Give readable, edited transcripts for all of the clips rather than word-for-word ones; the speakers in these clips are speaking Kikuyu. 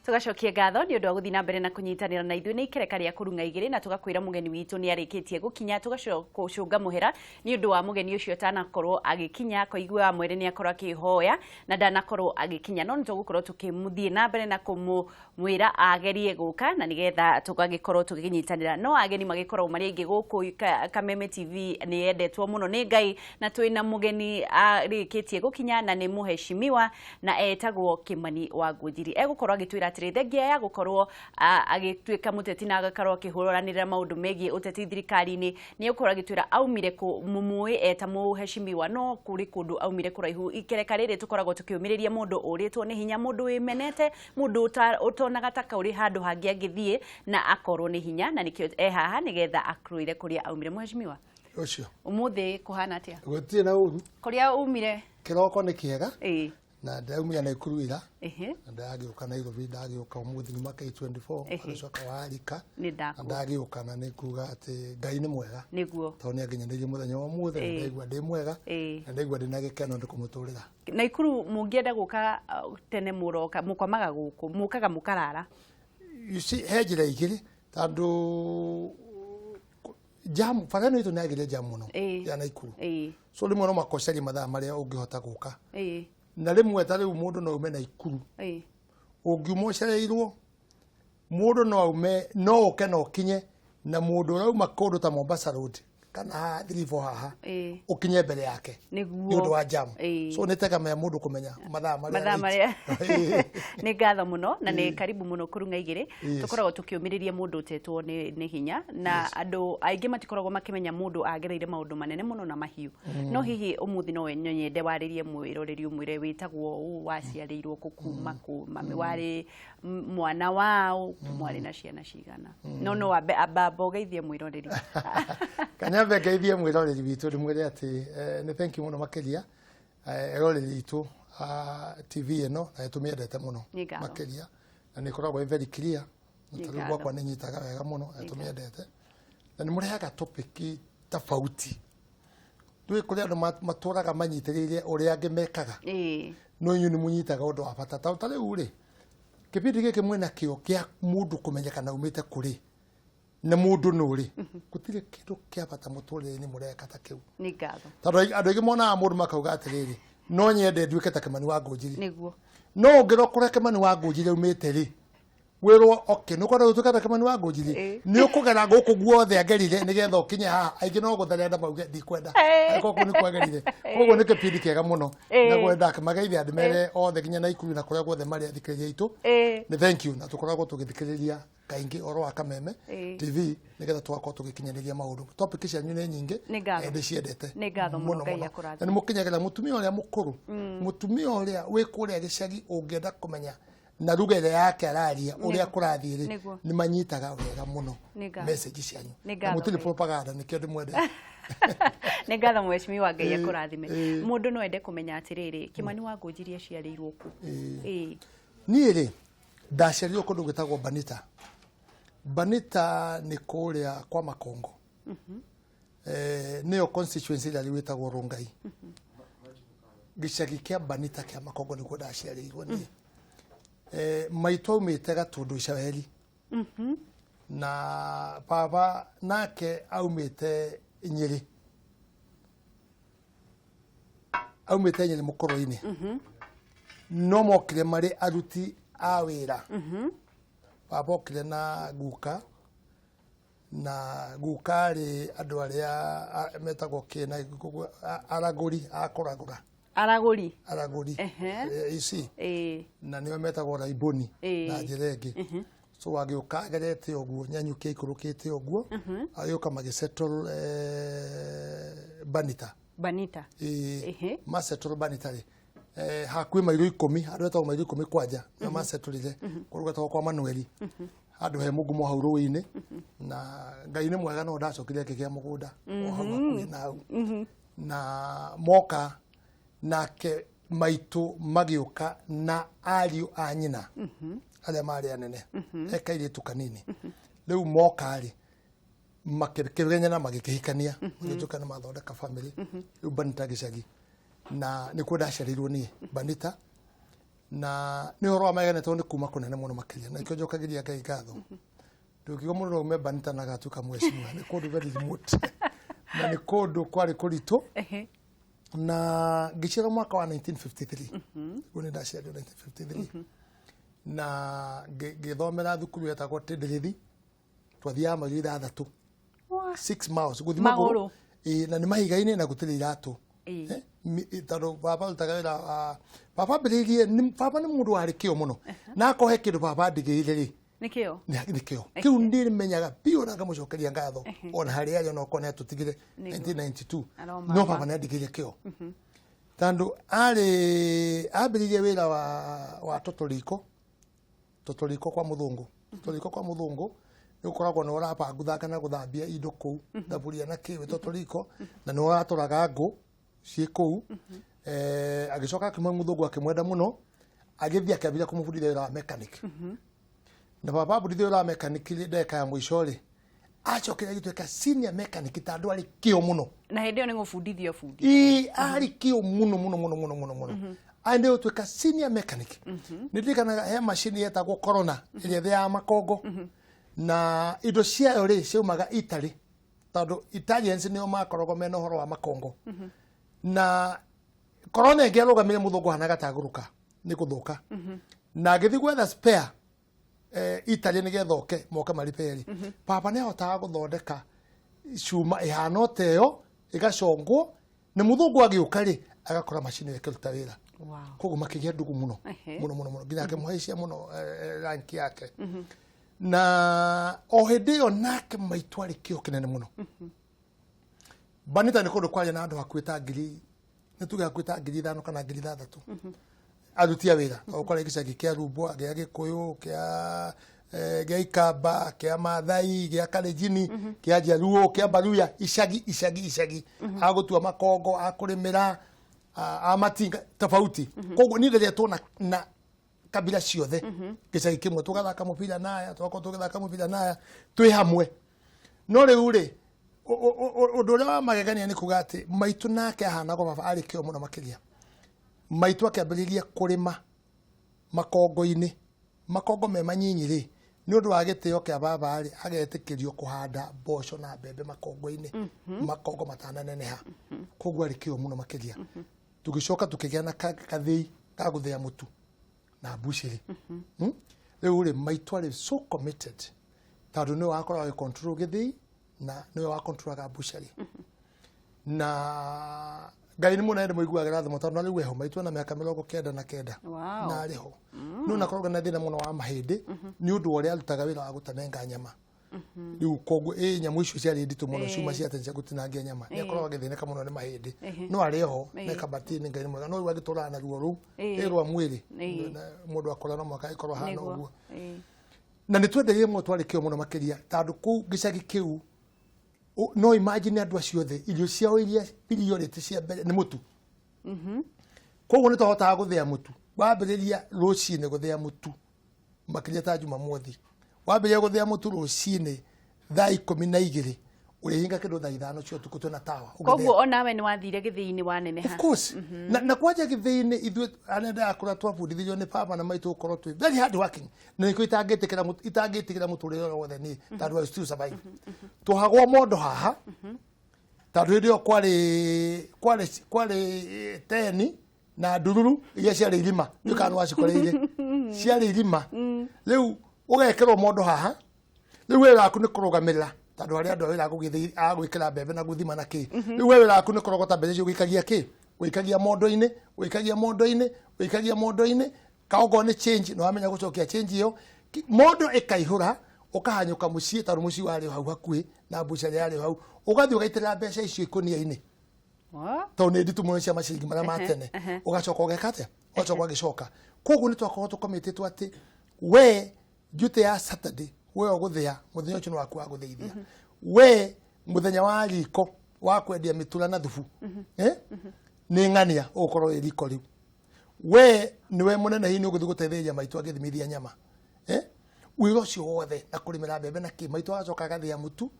Tũgacokia ngatho nĩ ũndũ wa gũthiĩ na mbere na kũnyitanĩra na ithuĩ. Nĩ ikereka rĩa kũrung'a igĩrĩ na tũgakwĩra mũgeni witũ nĩ arĩkĩtie gũkinya. Tũgacũnga mũhera nĩ ũndũ wa mũgeni ũcio atanakorwo agĩkinya, koigua mwere nĩ akorwo akĩhoya na ndanakorwo agĩkinya, no nĩ tũgũkorwo tũkĩmũthiĩ na mbere na kũmwĩra agerie gũka na nĩgetha tũgagĩkorwo tũgĩnyitanĩra. No ageni magĩkoragwo marĩ aingĩ gũkũ Kameme TV, nĩ yendetwo mũno nĩ Ngai, na twĩna mũgeni arĩkĩtie gũkinya na nĩ mũheshimiwa na etagwo Kimani wa Ngũnjiri. Egũkorwo agĩtwĩra atĩrĩ, thengia ya gũkorwo agĩtuĩka mũteti na agakorwo akĩhũranĩra maũndũ megiĩ ũteti thirikari-inĩ, nĩ egũkorwo agĩtwĩra aumire kũ. Mũmũĩ eta mũheshimiwa, no kũrĩ kũndũ aumire kũraihu. Ikereka rĩrĩ tũkoragwo tũkĩũmĩrĩria mũndũ ũrĩtwo nĩ hinya, mũndũ wĩmenete, mũndũ ũtonaga ta kũrĩ handũ hangĩ angĩthiĩ na akorwo nĩ hinya, na nĩkĩo e haha nĩgetha akwĩre kũrĩa aumire. Mũheshimiwa, ũcio. Ũmũthĩ kũhana atĩa? Gũtirĩ na ũru. Kũrĩa umire? Kĩroko nĩ kĩega. Na ndaumire Naikuru ira na ndagĩũka Nairobi, ndagĩũka ũmũthĩ nyuma K24, agĩcoka warika nĩ na ndakũ ndagĩũka, na nĩ kuga atĩ Ngai nĩ mwega tondũ nĩ anginyanĩirie mũthenya wa ũmũthĩ na ndaigua ndĩ mwega na ndaigua ndĩ na gĩkeno nĩ kũmũtũrĩra. Naikuru mũngĩenda gũka tene mũroka mũkomaga gũkũ, mũkaga mũkarara? You see, he njĩra igĩrĩ, tondũ jam bara ĩno itũ nĩ yagĩrĩire jam mũno ya Naikuru, so rĩmwe no makocarie mathaa marĩa ũngĩhota gũka, na rĩmwe ta rĩu mũndũ no ume Naikuru, ũngiuma ũcereirwo mũndũ no aume no ũke na ũkinye na mũndũ ũrauma kũndũ ta Mombasa Road kana haha Thiribo haha, ũkinye mbere yake nĩ ũndũ wa jam. So nĩ tegemea mũndũ kũmenya mathaa marĩa mathaa right. Marĩa nĩ ngatho mũno na nĩ karibu mũno kũrung'a igĩrĩ. Tũkoragwo tũkĩũmĩrĩria mũndũ ũtetwo nĩ hinya, na andũ aingĩ matikoragwo makĩmenya mũndũ agereire maũndũ manene mũno na mahiũ. No hihi ũmũthĩ no nyende warĩrie mwĩroreri, ũmwĩre wĩtagwo ũũ, waciarĩirwo kũ, kuma kũ, mami warĩ mwana wao, mwarĩ na ciana cigana? No wambe amba ũgeithie mwĩroreri. Kanyambe ngeithie mwĩroreri witũ, ndĩmwĩre atĩ nĩ thank you mũno makĩria, eroreri itũ a TV ĩno, na nĩtũmĩendete mũno Nĩ ngatho. makĩria, na nĩ ĩkoragwo ĩ very clear, na Nĩ ta rĩu ngatho. gwakwa nĩ nyitaga wega mũno, na tũmĩendete na nĩ mũrehaga topic tofauti. Ndũĩ kũrĩ andũ matũraga manyitĩrĩire ũrĩa angĩ mekaga, no inyuĩ nĩ mũnyitaga ũndũ wa bata. Ta rĩu rĩ, kĩbindi gĩkĩ mwĩna kĩo kĩa mũndũ kũmenya kana umĩte kũrĩ na mũndũ nũ rĩ, gũtirĩ kĩndũ kĩa bata mũtũrĩre-inĩ mũreka ta kĩu. Nĩ ngatho. Tondũ andũ aingĩ monaga mũndũ makauga atĩrĩrĩ, no nyende nduĩke ta Kĩmani wa Ngũnjiri. No ũngĩrwo kũrĩa Kĩmani wa Ngũnjiri aumĩte rĩ, wĩrwo okay, nĩ ũkwenda gũtuĩka ta Kĩmani wa Ngũnjiri, nĩ ũkũgera gũkũ guothe agerire nĩgetha ũkinye haha. Aingĩ no gũtharia na mauge ndikwenda, angĩkorwo kũu nĩkuo agerire. Koguo nĩ kĩbindi kĩega mũno na gwenda mageithia ndĩmere othe nginya Naikuru na kũrĩa guothe marĩ athikĩrĩria aitũ, nĩ thank you, na tũkoragwo tũgĩthikĩrĩria kaingĩ ũhoro wa Kameme TV nĩgetha tũgakorwo tũgĩkinyanĩria maũndũ. Topic cianyu nĩ nyingĩ Nĩ ngatho. na ndĩciendete Nĩ ngatho mũno, Ngai akũrathime. Na nĩ mũkinyagĩra mũtumia ũrĩa mũkũrũ, mũtumia ũrĩa wĩ kũrĩa gĩcagi ũngĩenda kũmenya na ruga ĩrĩa yake araria ũrĩa kũrathiĩ rĩ, nĩ manyitaga wega mũno Nĩ ngatho. message cianyu Nĩ na ngatho mũtirĩ Ngai. propaganda, nĩkĩo ndĩmwendete. Nĩ ngatho mheshimiwa, Ngai akũrathime. Mũndũ no ende kũmenya atĩrĩrĩ, Kĩmani wa Ngũnjiri aciarĩirwo kũ? Niĩ rĩ, ndaciarirwo kũndũ gwĩtagwo Banita. Banita nĩ kũrĩa kwa Makongo, nĩyo constituency ĩrĩa rĩu ĩtagwo Rongai. Gĩcagi kĩa Banita kĩa Makongo nĩkuo ndaciarĩirwo niĩ. Maitũ aumĩte Gatũndũ Icaweri na baba nake aumĩte Nyĩrĩ, aumĩte Nyĩrĩ mũkũrũ-inĩ, no mokire marĩ aruti a wĩra. Baba okire na guka, na guka arĩ andũ arĩa metagwo kĩna aragũri a kũragũra. Aragũri. Aragũri. Ici na nĩo metagwo raiboni na njĩra ĩngĩ. So agĩũka agerete ũguo Nyanyuki, aikũrũkĩte ũguo, agĩũka magĩsettle Banita. Banita. Masettle Banita rĩ, hakuhĩ mairo 10, handũ hetagwo mairo 10 kwanja na masetũrire kũndũ gwetagwo kwa Manueli, handũ he mũgumo hau rũĩ-inĩ. Na Ngai nĩ mwega, no ndacokire ngĩgĩa mũgũnda o hau hakuhĩ na hau. Na moka nake maitũ magĩũka na ariũ a nyina arĩa marĩ anene, he kairĩtu kanini. Rĩu moka rĩ, makĩgenyana, magĩkĩhikania, magĩtuĩka nĩ mathondeka family. Rĩu Banita gĩcagi na nĩkuo ndaciarĩirwo niĩ Banita. Na nĩ ũhoro wa magegania tondũ nĩ kuma kũnene mũno makĩria, na nĩkĩo njokagĩria Ngai ngatho. Ndũkiuga mũndũ no aume Banita na agatuĩka mheshimiwa, nĩ kũndũ very remote na nĩ kũndũ kwarĩ kũritũ. Na ngĩciarwo mwaka wa 1953, rĩu nĩ ndaciarirwo 1953, na ngĩthomera thukuru yetagwo Tindirithi. Twathiaga mairo 6, 6 miles gũthiĩ Magũrũ. Ĩĩ, na nĩ mahiga-inĩ na gũtirĩ iratũ. Tondũ baba arutaga wĩra baba ambĩrĩirie baba nĩ mũndũ warĩ kĩo mũno, na akorwo he kĩndũ baba andigĩire rĩ, Nĩkĩo. Nĩ kĩo kĩu ndĩmenyaga biũ, na ngamũcokeria ngatho ona harĩa arĩ, ona okorwo nĩ atũtigire 1992. Aroma. No baba nĩ andigĩire kĩo, tondũ arĩ ambĩrĩirie wĩra wa totoriko totoriko kwa mũthũngũ. Totoriko kwa mũthũngũ nĩ ũkoragwo nĩ ũrabanguthanga na gũthambia indo kũu, thaburia na kĩwĩ totoriko, na nĩ ũratũraga ngũ ciĩ kũu. Agĩcoka akiuma mũthũngũ akĩmwenda mũno, agĩthiĩ akĩambĩrĩria kũmũbundithia wĩra wa mechanic. Na baba abundithia wĩra wa mechanic rĩ, ndagĩka ya mũico rĩ, acokire agĩtuĩka senior mechanic, tondũ arĩ kĩo mũno. Na hĩndĩ ĩyo nĩ gũbundithio bundi. Ĩĩ, arĩ kĩo mũno mũno mũno mũno mũno mũno, arĩ gũtuĩka senior mechanic. Nĩ ndirikanaga he macini yetagwo Corona ĩrĩa ĩthĩaga makongo, na indo ciayo rĩ ciaumaga Italy, tondũ Italians nĩo makoragwo mena ũhoro wa makongo. Na Corona ĩngĩ arũgamire, mũthũngũ hana gatagũrũka nĩ gũthũka, na agĩthiĩ gwetha spare Italy nĩgetha oke moke mariperi. Baba nĩ ahotaga gũthondeka cuma ĩhana ta ĩyo, ĩgacongwo, na mũthũngũ agĩũka rĩ, agakora macini ĩyo ĩkĩruta wĩra. Koguo makĩgĩa ndũgũ mũno mũno mũno mũno, nginya akĩmũhaicia mũno rank yake. Na o hĩndĩ ĩyo nake maitũ arĩ kĩo kĩnene mũno. Banita nĩ kũndũ kwaria na andũ hakuhĩ ta ngiri, nĩ tuge hakuhĩ ta 5,000 kana 6,000 aruti a wĩra, tondũ kwarĩ gĩcagi kĩa Rumbwa, gĩa Gĩkũyũ, kĩa Ikamba, kĩa Maathai, gĩa Kalenjini, kĩa Jaluo, kĩa Baluya, icagi icagi icagi, agũtua makongo, akũrĩmĩra, a matinga tofauti. Koguo niĩ nderetwo na kabila ciothe gĩcagi kĩmwe, tũgathaka mũbira naya, tũgakorwo tũgĩthaka mũbira naya twĩ hamwe. No rĩu rĩ, ũndũ ũrĩa wa magegania nĩ kuga atĩ maitũ nake ahanagwo baba arĩ kĩo mũno makĩria. Maitũ akĩambĩrĩria kũrĩma makongo-inĩ, makongo me manyinyi rĩ, nĩ ũndũ wa gĩtĩo kĩa baba rĩ, agetĩkĩrio kũhanda mboco na mbembe makongo-inĩ, makongo matananeneha. Koguo arĩ kĩo mũno makĩria. Tũgĩcoka tũkĩgĩa na kathĩi ga gũthĩa mũtu na mbucĩrĩ. Rĩu rĩ, maitũ arĩ so committed, tondũ nĩwe wakoragwo agĩ control gĩthĩi na nĩwe wa controlaga mbucĩrĩ. Na Ngai nĩ mũnene, ndĩmũiguagĩra tha mũno, tondũ na rĩu eho maitũ na mĩaka 99. Na arĩ ho, no nakoragwo na thĩna mũno wa mahĩndĩ nĩ ũndũ wa ũrĩa arutaga wĩra wa gũtemenga nyama. Rĩu koguo ĩ nyamũ icio ciarĩ nditũ mũno, ciuma cia tene cia gũtinangia nyama, nĩ akoragwo agĩthĩnĩka mũno nĩ mahĩndĩ, no arĩ ho na kabatini. Ngai nĩ mwega, no rĩu agĩtũraga na ruo rũu rwa mwĩrĩ. Na mũndũ akũra no mũhaka agĩkorwo ahana ũguo. Na nĩ twendeire mũno, twarĩ kĩo mũno makĩria, tondũ kũu gĩcagi kĩu no imagine andũ acio othe irio ciao iria priority cia mbere nĩ mũtu. Koguo nĩ twahotaga gũthĩa mũtu. Wambĩrĩria rũcinĩ gũthĩa mũtu, makĩria ta Jumamothi, wambĩrĩria gũthĩa mũtu rũcinĩ thaa 12, ũrĩhinga kĩndũ thaa 5 cia ũtukũ, twĩna tawa ũgĩthĩa. Koguo onawe nĩ wathire gĩthĩi-inĩ waneneha? Of course. Na kwanja gĩthĩi-inĩ ithuĩ arĩa ndakũra twabundithirio nĩ baba na maitũ gũkorwo twĩ very hard working, na nĩkĩo itangĩtĩkĩra mũtũrĩre ũrĩa wothe niĩ, tondũ I still survive. Twohagwo mondo haha, tondũ hĩndĩ ĩyo kwarĩ teni na ndururu iria ciarĩ irima, ndiũ kana nĩwacikoreire, ciarĩ irima. Rĩu ũgekĩrwo mondo haha, rĩu wĩra waku nĩ kũrũgamĩrĩra, tondũ harĩ andũ a wĩra a gwĩkĩra mbembe na gũthima na kĩ. Rĩu we wĩra waku nĩ kũrogota mbembe icio, ũgĩikagia kĩ, ũgĩikagia mondo-inĩ, ũgĩikagia mondo-inĩ, ũgĩikagia mondo-inĩ. Kaokorwo nĩ change, nĩ wamenya gũcokia change ĩyo. Mondo ĩkaihũra, ũkahanyũka mũciĩ, tondũ mũciĩ warĩ o hau hakuhĩ na mbucĩrĩ yarĩ o hau, ũgathiĩ ũgaitĩrĩra mbeca icio ikũnia-inĩ, tondũ nĩ nditũ mũno cia maciringi marĩa ma tene. Ũgacoka ũgeka atĩa? Ũgacoka ũgagĩcoka. Koguo nĩ twakorwo tũkomitĩtwo atĩ we duty ya Saturday, we ũgũthĩa mũthenya ũcio nĩ waku wa gũthĩithia, we mũthenya wa riko wa kwendia mĩtura na thubu, nĩ ng'ania ũgũkorwo wĩ riko. Rĩu we nĩwe mũnene, hihi nĩ ũgũthiĩ gũteithĩrĩria maitũ agĩthimithia nyama, wĩra ũcio wothe na kũrĩmĩra mbembe na kĩ. Maitũ agacoka agathĩa mũtu.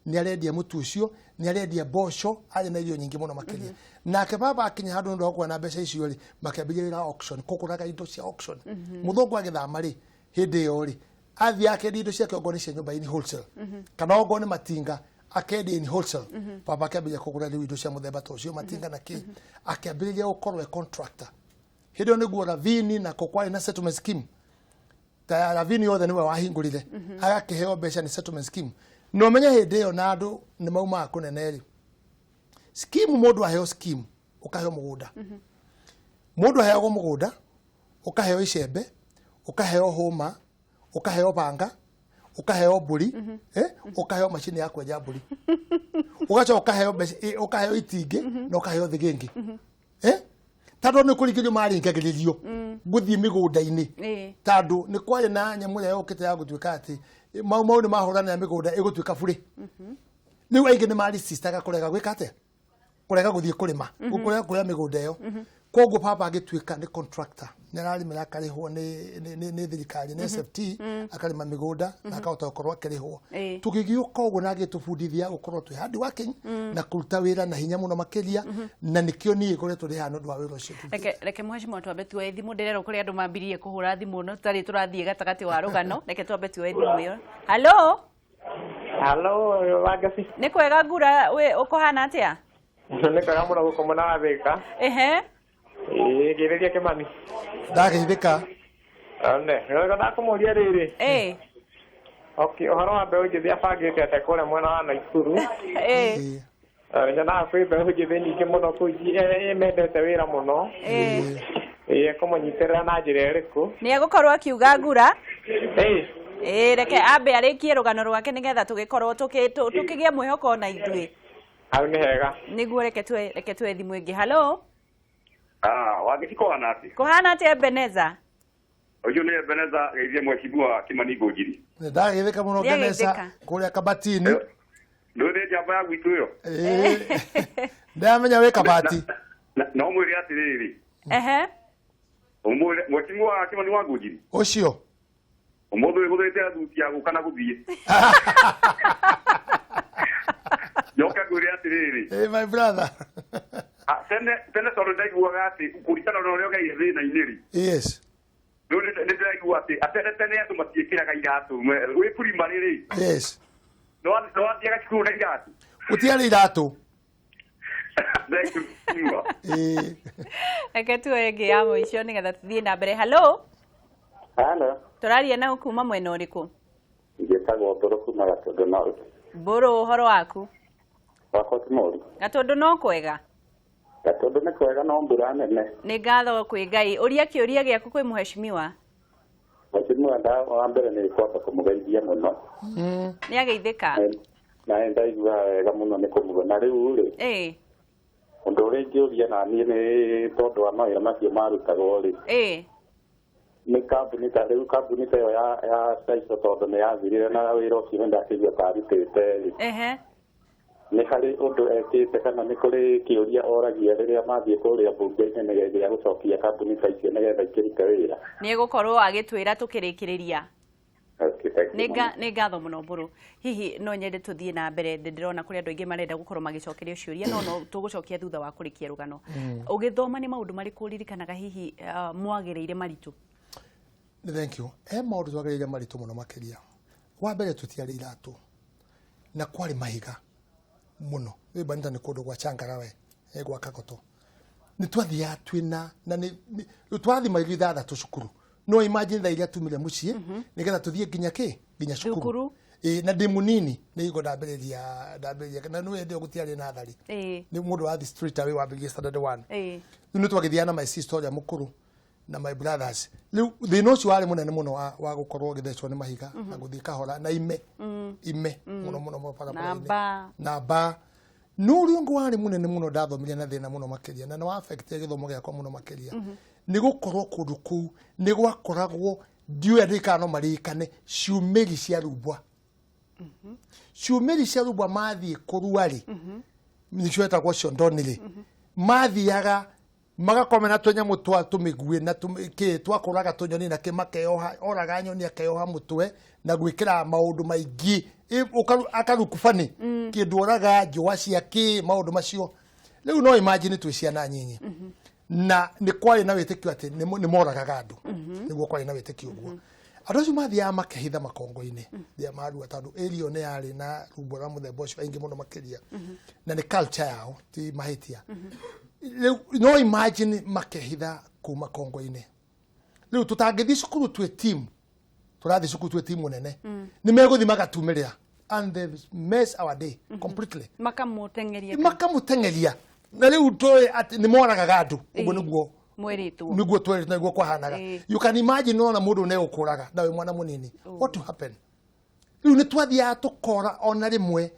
Nĩ arendia mũtu ũcio, nĩ arendia mboco, arĩ na irio nyingĩ mũno makĩria. Nake baba akinya handũ nĩ ũndũ wa kuona mbeca icio rĩ, makĩambĩrĩria wĩra wa auction, kũgũraga indo cia auction. Mũthũngũ agĩthama rĩ, hĩndĩ ĩyo rĩ, athiĩ akendia indo ciake, okorwo nĩ cia nyũmba in wholesale kana okorwo nĩ matinga akendia in wholesale. Baba akĩambĩrĩria kũgũra rĩu indo cia mũthemba ta ũcio, matinga na kĩ, akĩambĩrĩria gũkorwo e contractor. Hĩndĩ ĩyo nĩguo Ravini na kũkwarĩ na settlement scheme ta ya Ravini yothe nĩwe wahingũrire, agakĩheo mbeca nĩ settlement scheme. Na ũmenye hĩndĩ ĩyo na andũ nĩ maumaga kũnene rĩ, scheme, mũndũ aheo scheme, ũkaheo mũgũnda. Mũndũ aheagwo mũgũnda, ũkaheo icembe, ũkaheo hũma, ũkaheo banga, ũkaheo mbũri, ũkaheo macini ya kwenja mbũri, ũgacoka ũkaheo mbeca, ũkaheo itingĩ na ũkaheo thĩgĩngĩ, tondũ nĩ kũringĩrĩrio maringagĩrĩrio gũthiĩ mĩgũnda-inĩ, tondũ nĩ kwarĩ na nyamũ ĩrĩa yũkĩte ya gũtuĩka atĩ mau mau nĩ mahũranĩra mĩgũnda ĩgũtuĩka burĩ. Rĩu aingĩ nĩ marisistaga kũrega gwĩka atĩa, kũrega gũthiĩ kũrĩma, kũrega kuoya mĩgũnda ĩyo. Koguo baba agĩtuĩka nĩ contractor, nĩ ararĩmĩra, akarĩhwo nĩ thirikari, nĩ SFT, akarĩma mĩgũnda na akahota gũkorwo akĩrĩhwo. Tũgĩgĩũka ũguo na agĩtũbundithia gũkorwo twĩ hard working na kũruta wĩra na hinya mũno makĩria, na nĩkĩo niĩ ngoretwo ndĩ haha nĩ ũndũ wa wĩra ũcio tũrutĩte. Reke mheshimiwa twambe tuoe thimũ. Ndĩrerwo kũrĩ andũ mambirie kũhũra thimũ no tũtarĩ tũrathiĩ gatagatĩ wa rũgano. Reke twambe tuoe thimũ ĩyo. Halo? Halo, Wangeci. Nĩ kwega ngura, wĩ ũkũhana atĩa? Nĩ kwega mũno gũkũ mwena wa Thĩka. Ĩĩ, ngĩrĩria Kĩmani. Ndageithĩka. One, rĩu ndakũmũria rĩrĩ. Okay, ũhoro wa mbeũ njĩthĩ abangĩte atĩa kũrĩa mwena wa Naikuru? Nyonaga kwĩ mbeũ njĩthĩ nyingĩ mũno kũu mendete wĩra mũno. Ĩĩ, ekũmũnyitĩrĩra na njĩra ĩrĩkũ? Nĩ egũkorwo akiuga ngura. Ĩĩ. Reke ambe arĩkie rũgano rwake nĩgetha tũgĩkorwo tũkĩgĩa mwĩhoko na ithuĩ. Hau nĩ hega. Nĩguo, reke tuoe thimũ ĩngĩ. Halo? Ah, Wangeci, kũhana atĩa? Kũhana atĩa, Ebeneza? Ũcio nĩ Ebeneza, geithie mheshimiwa Kimani Ngũnjiri. Ndageithĩka mũno. Nĩ Ngenesa ageithĩka. kũrĩa Kabatini. Ndũĩ njamba ya gwitũ ĩyo? Ĩĩ. Ndamenya wĩ Kabati. No mwĩre atĩrĩrĩ, ũmwĩre mheshimiwa Kimani wa Ngũnjiri ũcio ũmũthĩ wĩgũthĩte thuti ya gũka na gũthiĩ. Njoke ngwĩre atĩrĩrĩ, Hey, my brother. Ah, tene tene tondũ ndaiguaga atĩ kũringana na ũrĩa ũgeire thĩna-inĩ rĩ, rĩu nĩ ndĩraigua atĩ atene tene andũ matiĩkĩraga iratũ. Wĩ primary rĩ, nĩ wathiaga cukuru na iratũ? Gũtiarĩ iratũ. Thank you, mheshimiwa. Ĩĩ. Reke tuoe ĩngĩ ya mũico nĩgetha tũthiĩ na mbere. Halo? Halo. Tũraria nao kuma mwena ũrĩkũ? Njĩtagwo Mbũrũ kuma Gatũndũ North. Mbũrũ, ũhoro waku? Wakwa ti mũũru. Gatũndũ no kwega? Gatũndũ nĩ kwega no mbura nene. Nĩ ngatho kwĩ Ngai. Ũria kĩũria gĩaku kwĩ mheshimiwa. Mheshimiwa nda wa mbere nĩ kwamba kũmũgeithia mũno. Nĩ ageithĩka. Na nĩ ndaigua wega mũno nĩ kũmuona rĩu rĩ. Ũndũ ũrĩa ingĩũria na niĩ nĩ tondũ wa mawĩra macio marutagwo rĩ, nĩ kambuni ta rĩu, kambuni ta ĩyo ya Saico, tondũ nĩ yathirire na wĩra ũcio nĩ ndakĩigua ta arutĩte rĩ, nĩ harĩ ũndũ ekĩte kana nĩ kũrĩ kĩũria oragia rĩrĩa mathiĩ kũrĩa mbunge-inĩ nĩgetha gĩa gũcokia kambuni ta icio nĩgetha ikĩrute wĩra? Nĩ egũkorwo agĩtwĩra tũkĩrĩkĩrĩria. Okay, thank you Nĩ mũno. Nĩ ngatho mũno Mbũrũ. Hihi no nyende tũthiĩ na mbere. Ndĩrona kũrĩ andũ aingĩ marenda gũkorwo magĩcokerio ciũria, no tũgũcokia thutha wa kũrĩkia rũgano. Ũgĩthoma nĩ maũndũ marĩkũ ũririkanaga hihi mwagereire maritũ? Thank you. He maũndũ twagereire maritũ mũno makĩria. Wa mbere, tũtiarĩ iratũ na kwarĩ mahiga mũno. Rĩu Banita nĩ kũndũ gwa changarawe, gwa kagoto. Nĩ twathiaga twĩna na nĩ rĩu twathi maili 6 cukuru. No imagine thaa iria tumire mũciĩ nĩgetha tũthiĩ nginya kĩ, nginya cukuru. Thukuru. Ĩ, na ndĩ mũnini nĩ hingo ndambĩrĩria na nĩ hĩndĩ ĩyo gũtiarĩ nathari. Nĩ mũndũ wathi straight away wambĩrĩria standard one. Rĩu nĩ twagĩthiaga na my sister ũrĩa mũkũrũ na my brothers. Rĩu thĩna ũcio warĩ mũnene mũno wa gũkorwo ũgĩthecwo nĩ mahiga na gũthiĩ kahora na ime mũno mũno mũno barabara-inĩ. Na mbaa. Na mbaa. No ũrĩa ũngĩ warĩ mũnene mũno ndathomire na thĩna mũno makĩria na nĩ wa affectire gĩthomo gĩakwa mũno makĩria nĩ gũkorwo kũndũ kũu nĩ gwakoragwo, ndiũĩ andũ kana no maririkane, ciumĩri cia rumbwa. Ciumĩri cia rumbwa mathiĩ kũrua rĩ, nĩcio etagwo ciondoni rĩ, mathiaga magakorwo mena tũnyamũ twa tũmĩguĩ na kĩ twakũraga tũnyoni na kĩ, makeoha oraga nyoni akeoha mũtwe na gwĩkĩra maũndũ maingĩ. Akarukubani kĩndũ oraga njũa cia kĩ maũndũ macio. Rĩu no imagine twĩ ciana nyinyi. Na nĩ kwarĩ na wĩtĩkio atĩ nĩ moragaga andũ. Nĩguo kwarĩ na wĩtĩkio ũguo. Andũ acio mathiaga makehitha makongo-inĩ rĩrĩa marua tondũ area nĩ yarĩ na rumbo rwa mũthemba ũcio aingĩ mũno makĩria. Na nĩ culture yao ti mahĩtia. Rĩu no imagine makehitha kũu makongo-inĩ. Rĩu tũtangĩthiĩ cukuru twĩ team, tũrathiĩ cukuru twĩ timu nene, nĩ megũthiĩ magatumĩrĩra and they mess our day completely. Makamũteng'eria. Makamũteng'eria. Na rĩu tũĩ atĩ nĩ moragaga andũ. Ũguo nĩguo mwerĩtwo. Nĩguo twerĩtwo nĩguo kwahanaga. You can imagine nona mũndũ nĩ egũkũraga na wĩ mwana mũnini. What will happen? Rĩu nĩ twathiaga tũkora ona rĩmwe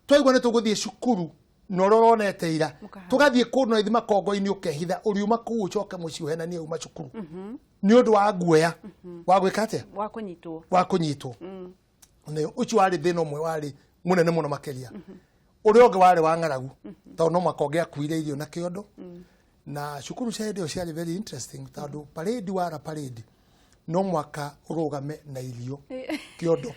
twaigua nĩ tũgũthiĩ cukuru na ũrĩa ũronete ira tũgathiĩ kũndũ na ithi makongo-inĩ ũkehitha ũriuma kũu ũcoke mũciĩ ũhenanie uma cukuru. Nĩ ũndũ wa guoya wa gwĩka atĩa? Wa kũnyitwo. Wa kũnyitwo. Nĩ ũcio warĩ thĩna ũmwe warĩ mũnene mũno makĩria. Ũrĩa ũngĩ warĩ wa ng'aragu tondũ no mwaka ũngĩakuire irio na kĩondo. Na cukuru cia hĩndĩ ĩyo ciarĩ very interesting tondũ parade wara parade no mwaka ũrũgame na irio kĩondo.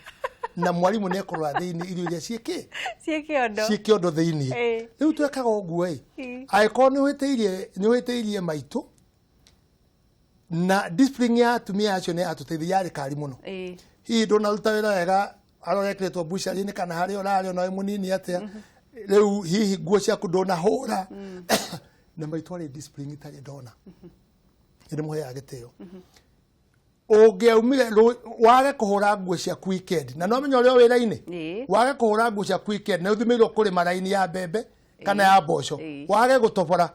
Na mwarimũ nĩ ekũrora thĩinĩ irio iria ciĩ kĩ? Ciĩ kĩondo. Ciĩ kĩondo thĩinĩ. Rĩu twekaga ũguo ĩ. Angĩkorwo nĩ ũhĩtĩirie maitũ na discipline ya atumia acio nĩ yatũteithia yarĩ kari mũno. Hihi ndũnaruta wĩra wega arorekĩrĩtwo bucari-inĩ kana harĩa ũrarĩ ona wĩ mũnini atĩa. Rĩu hihi nguo ciaku ndũnahũra. Na maitũ arĩ discipline itarĩ ndona. Nĩ mũheaga gĩtĩo. Ũngĩaumire wage kũhũra nguo ciaku weekend na no menye ũrĩa wĩra-inĩ. Wage kũhũra nguo ciaku weekend na ũthimĩirwo kũrĩma raini ya mbembe kana ya mboco. Wage gũtobora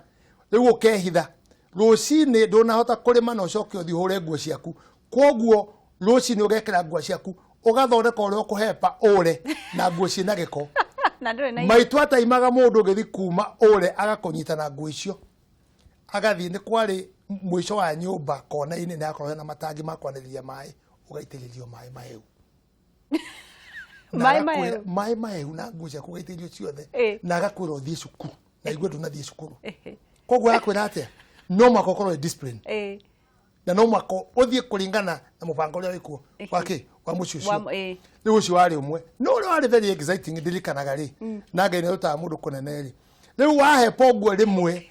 rĩu ũkehitha. Rũcinĩ ndũnahota kũrĩma na ũcoke ũthiĩ ũhũre nguo ciaku. Kwoguo rũcinĩ ũgekĩra nguo ciaku ũgathondeka ũrĩa ũkũhepa ũre na nguo ciĩna gĩko. Maitũ ataimaga mũndũ ũgĩthiĩ kuma ũre agakũnyita na nguo icio. Agathiĩ nĩ kwarĩ mũico wa nyũmba kona-inĩ nĩ hakoragwo na matangi ma kwanĩrĩria maĩ ũgaitĩrĩrio maĩ mahehu. Maĩ mahehu na nguo ciaku ũgaitĩrĩrio ciothe na agakwĩra ũthiĩ cukuru na igue ndũnathiĩ cukuru. Koguo agakwĩra atĩa? No mwaka ũkorwo wĩ discipline. Na no mwaka ũthiĩ kũringana na mũbango ũrĩa wĩkuo wa kĩ? Wa mũciĩ ũcio. Rĩu ũcio warĩ ũmwe. No ũrĩa warĩ very exciting ndirikanaga rĩ na Ngai nĩarutaga mũndũ kũnene rĩ. Rĩu wahepa ũguo rĩmwe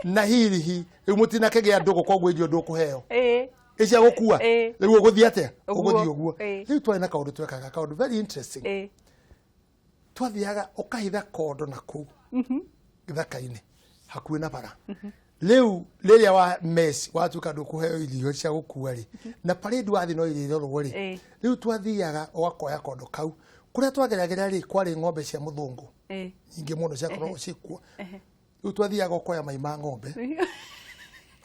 na hirihi rĩu mũtinakĩgĩa ndũgũ koguo irio ndũkũheo. Ĩcia gũkua. Rĩu ũgũthiĩ atĩa? Ũgũthiĩ ũguo. Rĩu twarĩ na kaũndũ twekaga kaũndũ very interesting. Twathiaga ũkahitha kondo na kũu gĩthaka-inĩ hakuhĩ na bara. Rĩu rĩrĩa wa mess watuĩka ndũkũheo irio cia gũkua rĩ na parade wathiĩ no irĩrorwo rĩ rĩu twathiaga ũgakoya kondo kau kũrĩa twageragĩra rĩ kwarĩ ng'ombe cia mũthũngũ nyingĩ mũno ciakoragwo ciĩkuo. Rĩu twathiaga ũkoya mai ma ng'ombe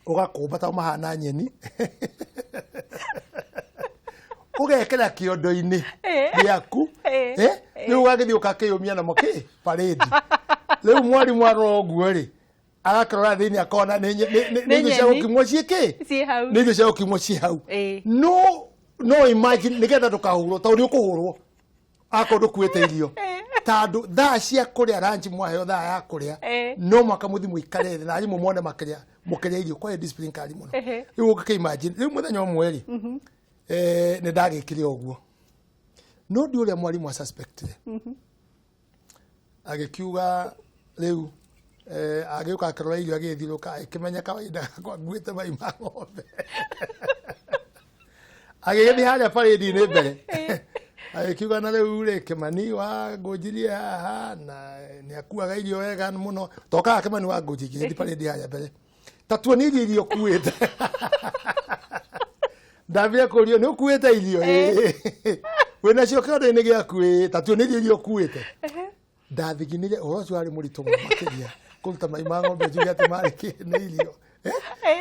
ũgakũmba ta mahana nyeni ũgekĩra kĩondo-inĩ gĩaku rĩu ũgagĩthiĩ ũgakĩyũmia namo kĩ parade. Rĩu mwarimũ arora ũguo rĩ agakĩrora thĩinĩ akona nĩ irio cia gũkimwo ciĩ kĩ? Nĩ irio cia gũkimwo ciĩ hau. No imagine nĩgetha ndũkahũrwo tondũ nĩ ũkũhũrwo akorwo ndũkuĩte irio. Tondũ thaa cia kũrĩa ranji mwaheo thaa ya kũrĩa no mwaka mũthiĩ mũikare thĩ na arimũ mone makĩrĩa mũkĩrĩa irio kwarĩ discipline kari mũno. Rĩu ũngĩkĩ imagine rĩu mũthenya ũmwe rĩ nĩ ndagĩkire ũguo. No ndi ũrĩa mwarimũ asuspectire. Agĩkiuga rĩu agĩũka akĩrora irio agĩthiũrũka agĩkĩmenya kawaida gakwa nguĩte mai ma ng'ombe. Agĩgĩthiĩ harĩa parade-inĩ mbere. Agĩkiuga na rĩu rĩ Kĩmani wa ngũnjirie haha na nĩ akuaga irio wega mũno. Tokaga Kĩmani wa ngũnji ngĩgĩthiĩ parade harĩa mbere. Ta tuonirie irio ũkuĩte. Ndambire kũrio nĩ ũkuĩte irio? Wĩnacio kĩondo-inĩ gĩaku? Ta tuonirie irio ũkuĩte. Ndathiginire ũhoro ũcio warĩ mũritũ mũno makĩria kũruta mai ma ng'ombe njuge atĩ marĩ nĩ irio.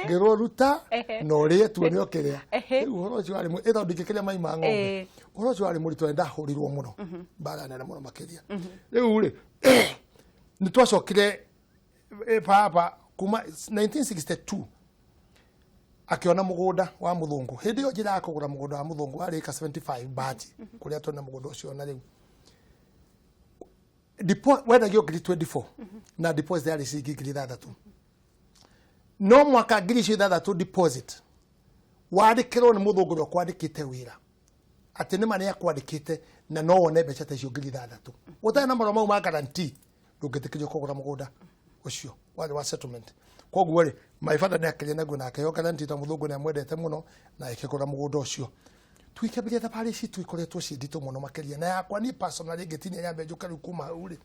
Ngĩrwo ruta na ũrĩe tuone ũkĩrĩa. Rĩu ũhoro ũcio warĩ tondũ ndingĩkĩrĩa mai ma ng'ombe. Ũhoro ũcio warĩ mũritũ na ndahũrirwo mũno. Mbara nene mũno makĩria. Rĩu rĩ nĩ twacokire baba kuma 1962 akĩona mũgũnda wa mũthũngũ. Hĩndĩ ĩyo njĩra ya kũgũra mũgũnda wa mũthũngũ warĩ ĩka 75 baji kũrĩa twĩna mũgũnda ũcio na rĩu. Wendagio ngiri 24 na deposit yarĩ ciringi ngiri ithathatũ. No mwaka ngiri icio ithathatũ deposit wandĩkĩrwo nĩ mũthũngũ ũrĩa ũkwandĩkĩte wĩra. Atĩ nĩma nĩ akwandĩkĩte na no wone mbeca ta icio 6,000. Ũtarĩ na marũa mau ma guarantee ndũngĩtĩkĩrio kũgũra mũgũnda ũcio warĩ wa settlement. Koguo rĩ, my father nĩ akĩrĩ naguo na akĩheo guarantee tondũ mũthũngũ nĩ amwendete mũno na akĩgũra mũgũnda ũcio. Twikambĩrĩria thabarĩ citũ ikoretwo ciĩ nditũ mũno makĩria, na yakwa niĩ personally ngĩtinia nyambe njũke rĩu kuma hau rĩ,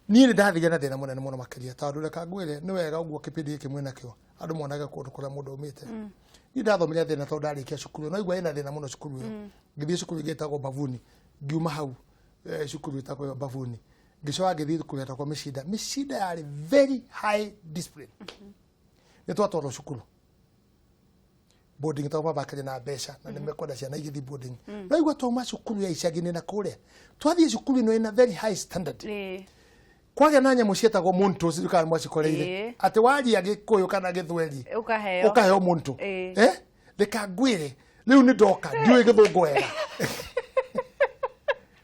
niĩ nĩ ndathire na thĩna mũnene mũno makĩria, tondũ reka ngwĩre nĩ wega ũguo kĩbindi gĩkĩ mwĩnakĩo andũ monage kũndũ kũrĩa mũndũ aumĩte. Niĩ ndathomire thĩna tondũ ndarĩkia cukuru, no igua ĩna thĩna mũno cukuru ĩyo. Ngĩthiĩ cukuru ĩngĩ ĩtagwo Bavuni, ngiuma hau cukuru ĩtagwo ĩyo Bavuni, ngĩcoka ngĩthiĩ cukuru ĩtagwo Mĩcinda. Mĩcinda yarĩ very high discipline. Nĩ twatwarwo cukuru boarding tondũ baba akĩrĩ na mbeca na nĩ mekwenda ciana igĩthiĩ boarding. No igua twauma cukuru ya icagi-inĩ na kũrĩa twathiĩ cukuru ĩno ĩna very high standard. Kwagĩa na nyamũ ciĩtagwo montos, ndikana mwacikoreire atĩ waria Gĩkũyũ kana Gĩthweri ũkaheo monto. Reka ngwĩre rĩu nĩ ndoka ndiũĩ Gĩthũngũ wega.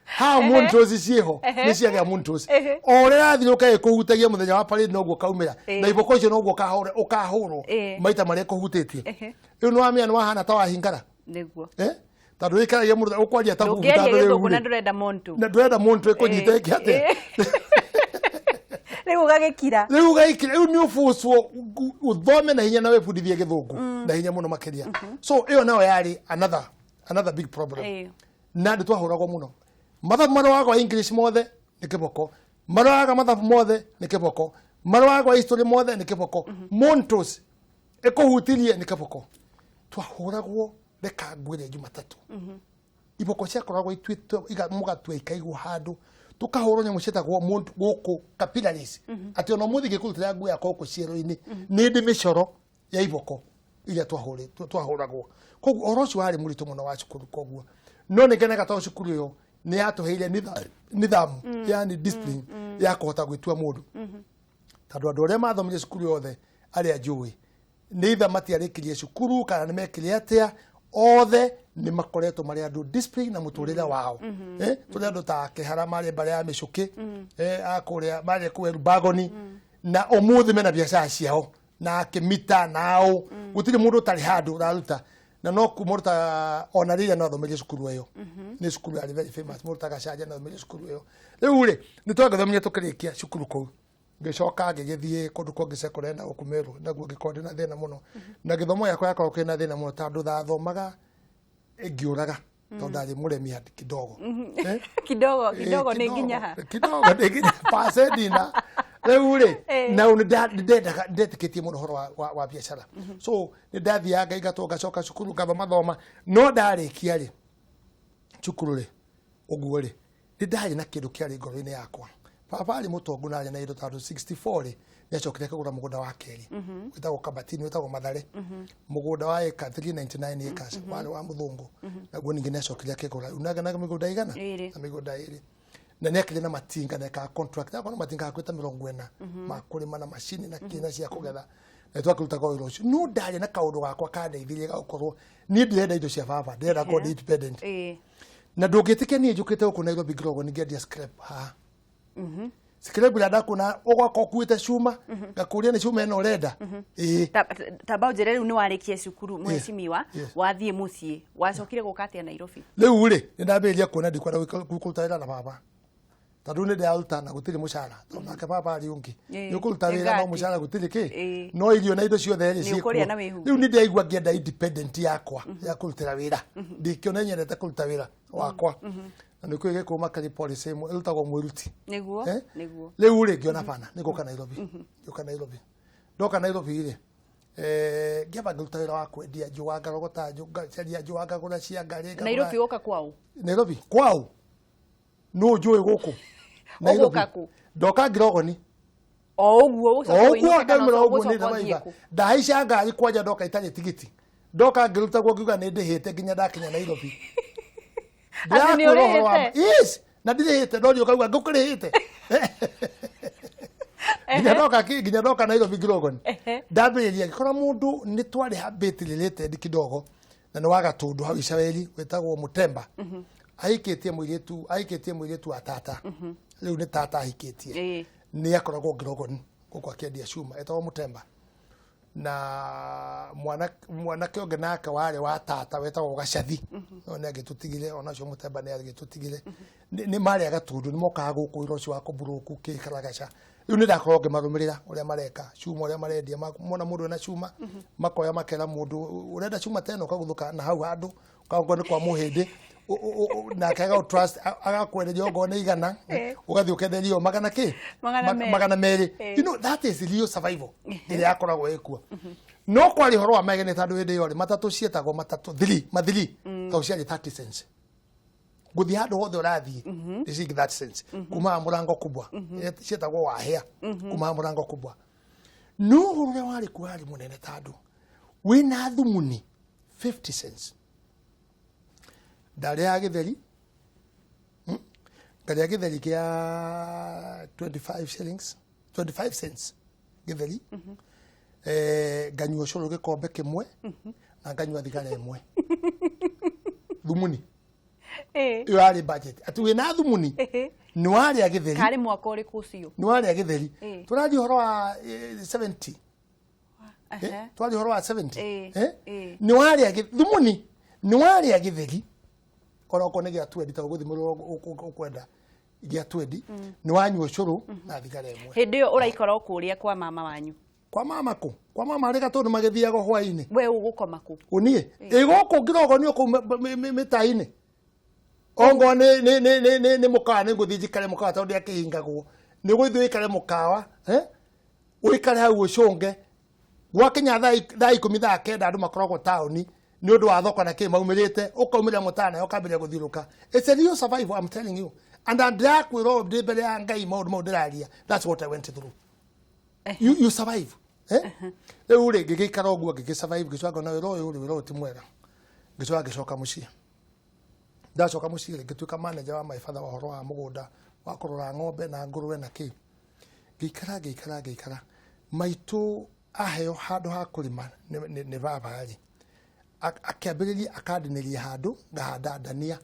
Ha montos ciĩho nĩ ciagĩa montos. O ũrĩa rathiĩ ũkae kũhutagia mũthenya wa parade noguo kaumĩra, na iboko icio noguo ũkahũrwo maita marĩa kũhutĩtie. Rĩu nĩ wamenya nĩ wahana ta wahingara. Nĩguo. Tondũ wĩkaragia mũno ũkwaria ta bubu, tondũ rĩu na ndũrenda monto. Na ndũrenda monto ĩkũnyita ĩke atĩa. Rĩu ũgagĩkira. Rĩu ũgagĩkira, rĩu nĩ ũbũcwo ũthome na hinya na wĩbundithie Gĩthũngũ na hinya mũno makĩria. So ĩyo nayo yarĩ another big problem. Na nĩ twahũragwo mũno. Mathabu marũaga English mothe nĩ kĩboko, marũaga mathabu mothe nĩ kĩboko, marũaga history mothe nĩ kĩboko, montos ĩkũhutirie nĩ kĩboko. Twahũragwo reka ngwĩre Jumatatũ. Iboko ciakoragwo ituĩtwo mũgatua ikaigwo handũ, tũkahũrwo nyamũ ciĩtagwo gũkũ capillaries. Atĩ ona ũmũthĩ ngĩkũrutĩra nguo yakwa gũkũ ciero-inĩ nĩ ndĩ mĩcoro ya iboko iria twahũragwo. Koguo ũhoro ũcio warĩ mũritũ mũno wa cukuru. Koguo no nĩ ngenaga tondũ cukuru ĩyo nĩ yatũheire nithamu, yani discipline ya kũhota gwĩtua mũndũ. Tondũ andũ arĩa mathomire cukuru yothe arĩa njũĩ nĩ itha matiarĩkirie cukuru kana nĩ mekire atĩa, othe nĩ makoretwo marĩ andũ discipline na mũtũrĩre wao. Tũrĩ andũ ta Kĩhara marĩ mbare ya Mĩcũkĩ, a kũrĩa marĩ kũu Rubagoni, na ũmũthĩ mena biacara ciao na Kĩmita nao gũtirĩ mũndũ ũtarĩ handũ ũraruta. Na no ku mũndũ ta ona rĩrĩa no athomeire cukuru ĩyo, nĩ cukuru yarĩ very famous, mũndũ ta Gacanja no athomeire cukuru ĩyo. Rĩu rĩ nĩ twagĩthomire tũkĩrĩkia cukuru kũu, ngĩcoka ngĩgĩthiĩ kũndũ kũngĩ secondary na gũkũ Meru, naguo ngĩkorwo ndĩna thĩna mũno. Na gĩthomo gĩakwa gĩakorwo kĩna thĩna mũno tondũ ndathomaga ngĩũraga, tondũ ndarĩ mũremi kidogo. Kidogo, kidogo nĩ nginya ha? Kidogo nĩ nginya Pasadena. Rĩu rĩ, na nĩ ndendaga, ndetĩkĩtie mũno ũhoro wa biacara. So nĩ ndathiaga ngaingatwo ngacoka cukuru ngathoma thoma, no ndarĩkia rĩ cukuru rĩ ũguo rĩ nĩ ndarĩ na kĩndũ kĩarĩ ngoro-inĩ yakwa. Baba arĩ mũtongu na arĩ na indo tondũ 64 rĩ nĩ acokire akĩgũra mũgũnda wa kerĩ wĩtagwo Kabatini, wĩtagwo Mathare, mũgũnda wa eka 399 acres warĩ wa mũthũngũ, naguo ningĩ nĩ acokire akĩgũra. Rĩu na mĩgũnda igana na mĩgũnda ĩrĩ, na nĩ akĩrĩ na matinga na ekaga contract akorwo na matinga hakuhĩ ta 40 ma kũrĩma na macini na kĩna cia kũgetha, na twakĩrutaga wĩra ũcio. No ndarĩ na kaũndũ gakwa kandeithirie ga gũkorwo niĩ ndirenda indo cia baba, ndĩrenda gũkorwo ndĩ independent. Na ndũngĩtĩkia niĩ njũkĩte gũkũ Nairobi ngĩrogwo ningĩendia scrap haha. Scrap ĩrĩa ndakuona ũgoka ũkuĩte cuma, ngakũria nĩ cuma ĩno ũrenda. Tamba ũnjĩre rĩu nĩ warĩkia cukuru mheshimiwa, wathiĩ mũciĩ, wacokire gũka atĩa Nairobi? Rĩu rĩ nĩ ndambĩrĩria kuona ndikwenda kũruta wĩra na baba, tondũ nĩ ndĩraruta na gũtirĩ mũcara, tondũ nake baba arĩ ũngĩ. Nĩ ũkũruta wĩra no mũcara gũtirĩ kĩ, no irio na indo ciothe rĩ ciĩkuo. Rĩu nĩ ndĩraigua ngĩenda independent yakwa ya kũrutĩra wĩra, ndikĩona nyendete kũruta wĩra wakwa. Na nĩ kwĩ gĩkũyũ makari policy ĩmwe ĩrutagwo mwĩruti. Nĩguo, nĩguo. Rĩu rĩ ngĩona bana nĩ ngũka Nairobi. Ngĩũka Nairobi. Ndoka Nairobi rĩ, ngĩamba ngĩruta wĩra wa kwendia njũa, ngarogota njũa, ngacaria njũa, ngagũra cia ngarĩ, ngagũra. Nairobi woka kwao? Nairobi kwao? Nũ njũĩ gũkũ? Nairobi. Ũgũka kũ? Ndoka Ngirogoni. O ũguo ũcoka ũinũke kana ũguo ũcoka nĩ ũthiĩ ndaiba. kũ? Ndahaica ngari kwanja ndoka itarĩ tigiti. Ndoka ngĩruta guo ngiuga nĩ ndĩhĩte nginya ndakinya Nairobi. Atĩ nĩ ũrĩhĩte? Yes, na ndirĩhĩte, no ũkauga ngũkũrĩhĩte. Nginya ndoka Nairobi Ngirogoni. Ndambĩrĩria ngĩkora mũndũ nĩ twarĩ habit related kidogo, na nĩ wa Gatũndũ hau Icaweri wĩtagwo Mũtemba. Ahikĩtie mũirĩtu, ahikĩtie mũirĩtu wa tata. Rĩu nĩ tata ahikĩtie. Nĩ akoragwo Ngirogoni gũkũ akĩendia cuma, etagwo Mũtemba. Na mwanake ũngĩ nake warĩ wa tata wetagwo Gacathi, no nĩ agĩtũtigire, ona ũcio Mũtemba nĩ agĩtũtigire. Nĩ marĩ a Gatundu, nĩ mokaga gũkũ wĩra ũcio wa kũmburũku kĩkaragaca. Rĩu nĩ ndakorwo ngĩmarũmĩrĩra ũrĩa mareka cuma, ũrĩa marendia. Mona mũndũ ena cuma, makoya makera mũndũ ũrenda cuma teno, ũkaguthũka na hau handũ ũkauga nĩ kwa mũhĩndĩ, nake aga trust agakwenderia okorwo nĩ 100, ũgathiĩ ũkenderio magana kĩ? Magana 200. You know, that is real survival ĩrĩa yakoragwo ĩkuo. No kwarĩ ũhoro wa magene, tondũ hĩndĩ ĩyo rĩ, matatũ ciĩtagwo matatũ thiri mathiri, tondũ ciarĩ 30 cents gũthiĩ handũ hothe ũrathiĩ, nĩ ciringi 30 cents kuma mũrango kubwa, ciĩtagwo wahĩa kuma mũrango kubwa. No ũhoro ũrĩa warĩ kuo warĩ mũnene, tondũ wĩna thumuni 50 cents ndarĩaga gĩtheri. Ngarĩa gĩtheri kĩa 25 shillings, 25 cents gĩtheri, nganyua ũcũrũ gĩkombe kĩmwe na nganyua thigara ĩmwe. Thumuni ĩyo yarĩ budget, atĩ wĩna thumuni nĩ warĩa gĩtheri. Karĩ mwaka ũrĩkũ ũcio? Nĩ warĩa gĩtheri. Tũrathiĩ ũhoro wa 70. Twaria ũhoro wa 70. Nĩ warĩa thumuni, nĩ warĩa gĩtheri, ona okorwo nĩ gĩa 20, ta ũgũthimĩrwo ũkwenda gĩa 20, nĩ wanyua ũcũrũ na thigara ĩmwe. Hĩndĩ ĩyo ũraikara o kũrĩa kwa mama wanyu? Kwa mama kũ? Kwa mama arĩ Gatũndũ, magĩthiaga hwaĩ-inĩ. We ũgũkoma kũ? Ũniĩ ĩ gũkũ ngĩrogonio kũu mĩta-inĩ, ongorwo nĩ mũkawa, nĩ ngũthiĩ njikare mũkawa, tondũ ndĩakĩhingagwo, nĩ ũgũthiĩ ũikare mũkawa, ũikare hau ũcũnge gwakinya thaa 10, thaa 9, andũ makoragwo taũni nĩ ũndũ wa thoko na kĩ maumĩrĩte, ũkaumĩra mũtana ũkambĩrĩria gũthiũrũka. It's a real survival, I'm telling you, and ndĩrakwĩra ũũ ndĩ mbere ya Ngai, maũndũ mau ndĩraria, that's what I went through. You survive, eh? Rĩu rĩ, ngĩgĩikara ũguo, ngĩgĩ survive, ngĩcoka ngona wĩra ũyũ rĩ, wĩra ũyũ ti mwega. Ngĩcoka ngĩcoka mũciĩ. Ndacoka mũciĩ rĩ, ngĩtuĩka manager wa my father wa ũhoro wa mũgũnda, wa kũrora ng'ombe na ngũrũwe na kĩ. Ngĩikara, ngĩikara, ngĩikara. Maitũ aheo handũ ha kũrĩma nĩ baba rĩ, akĩambĩrĩria akandinĩria handũ ngahanda ndania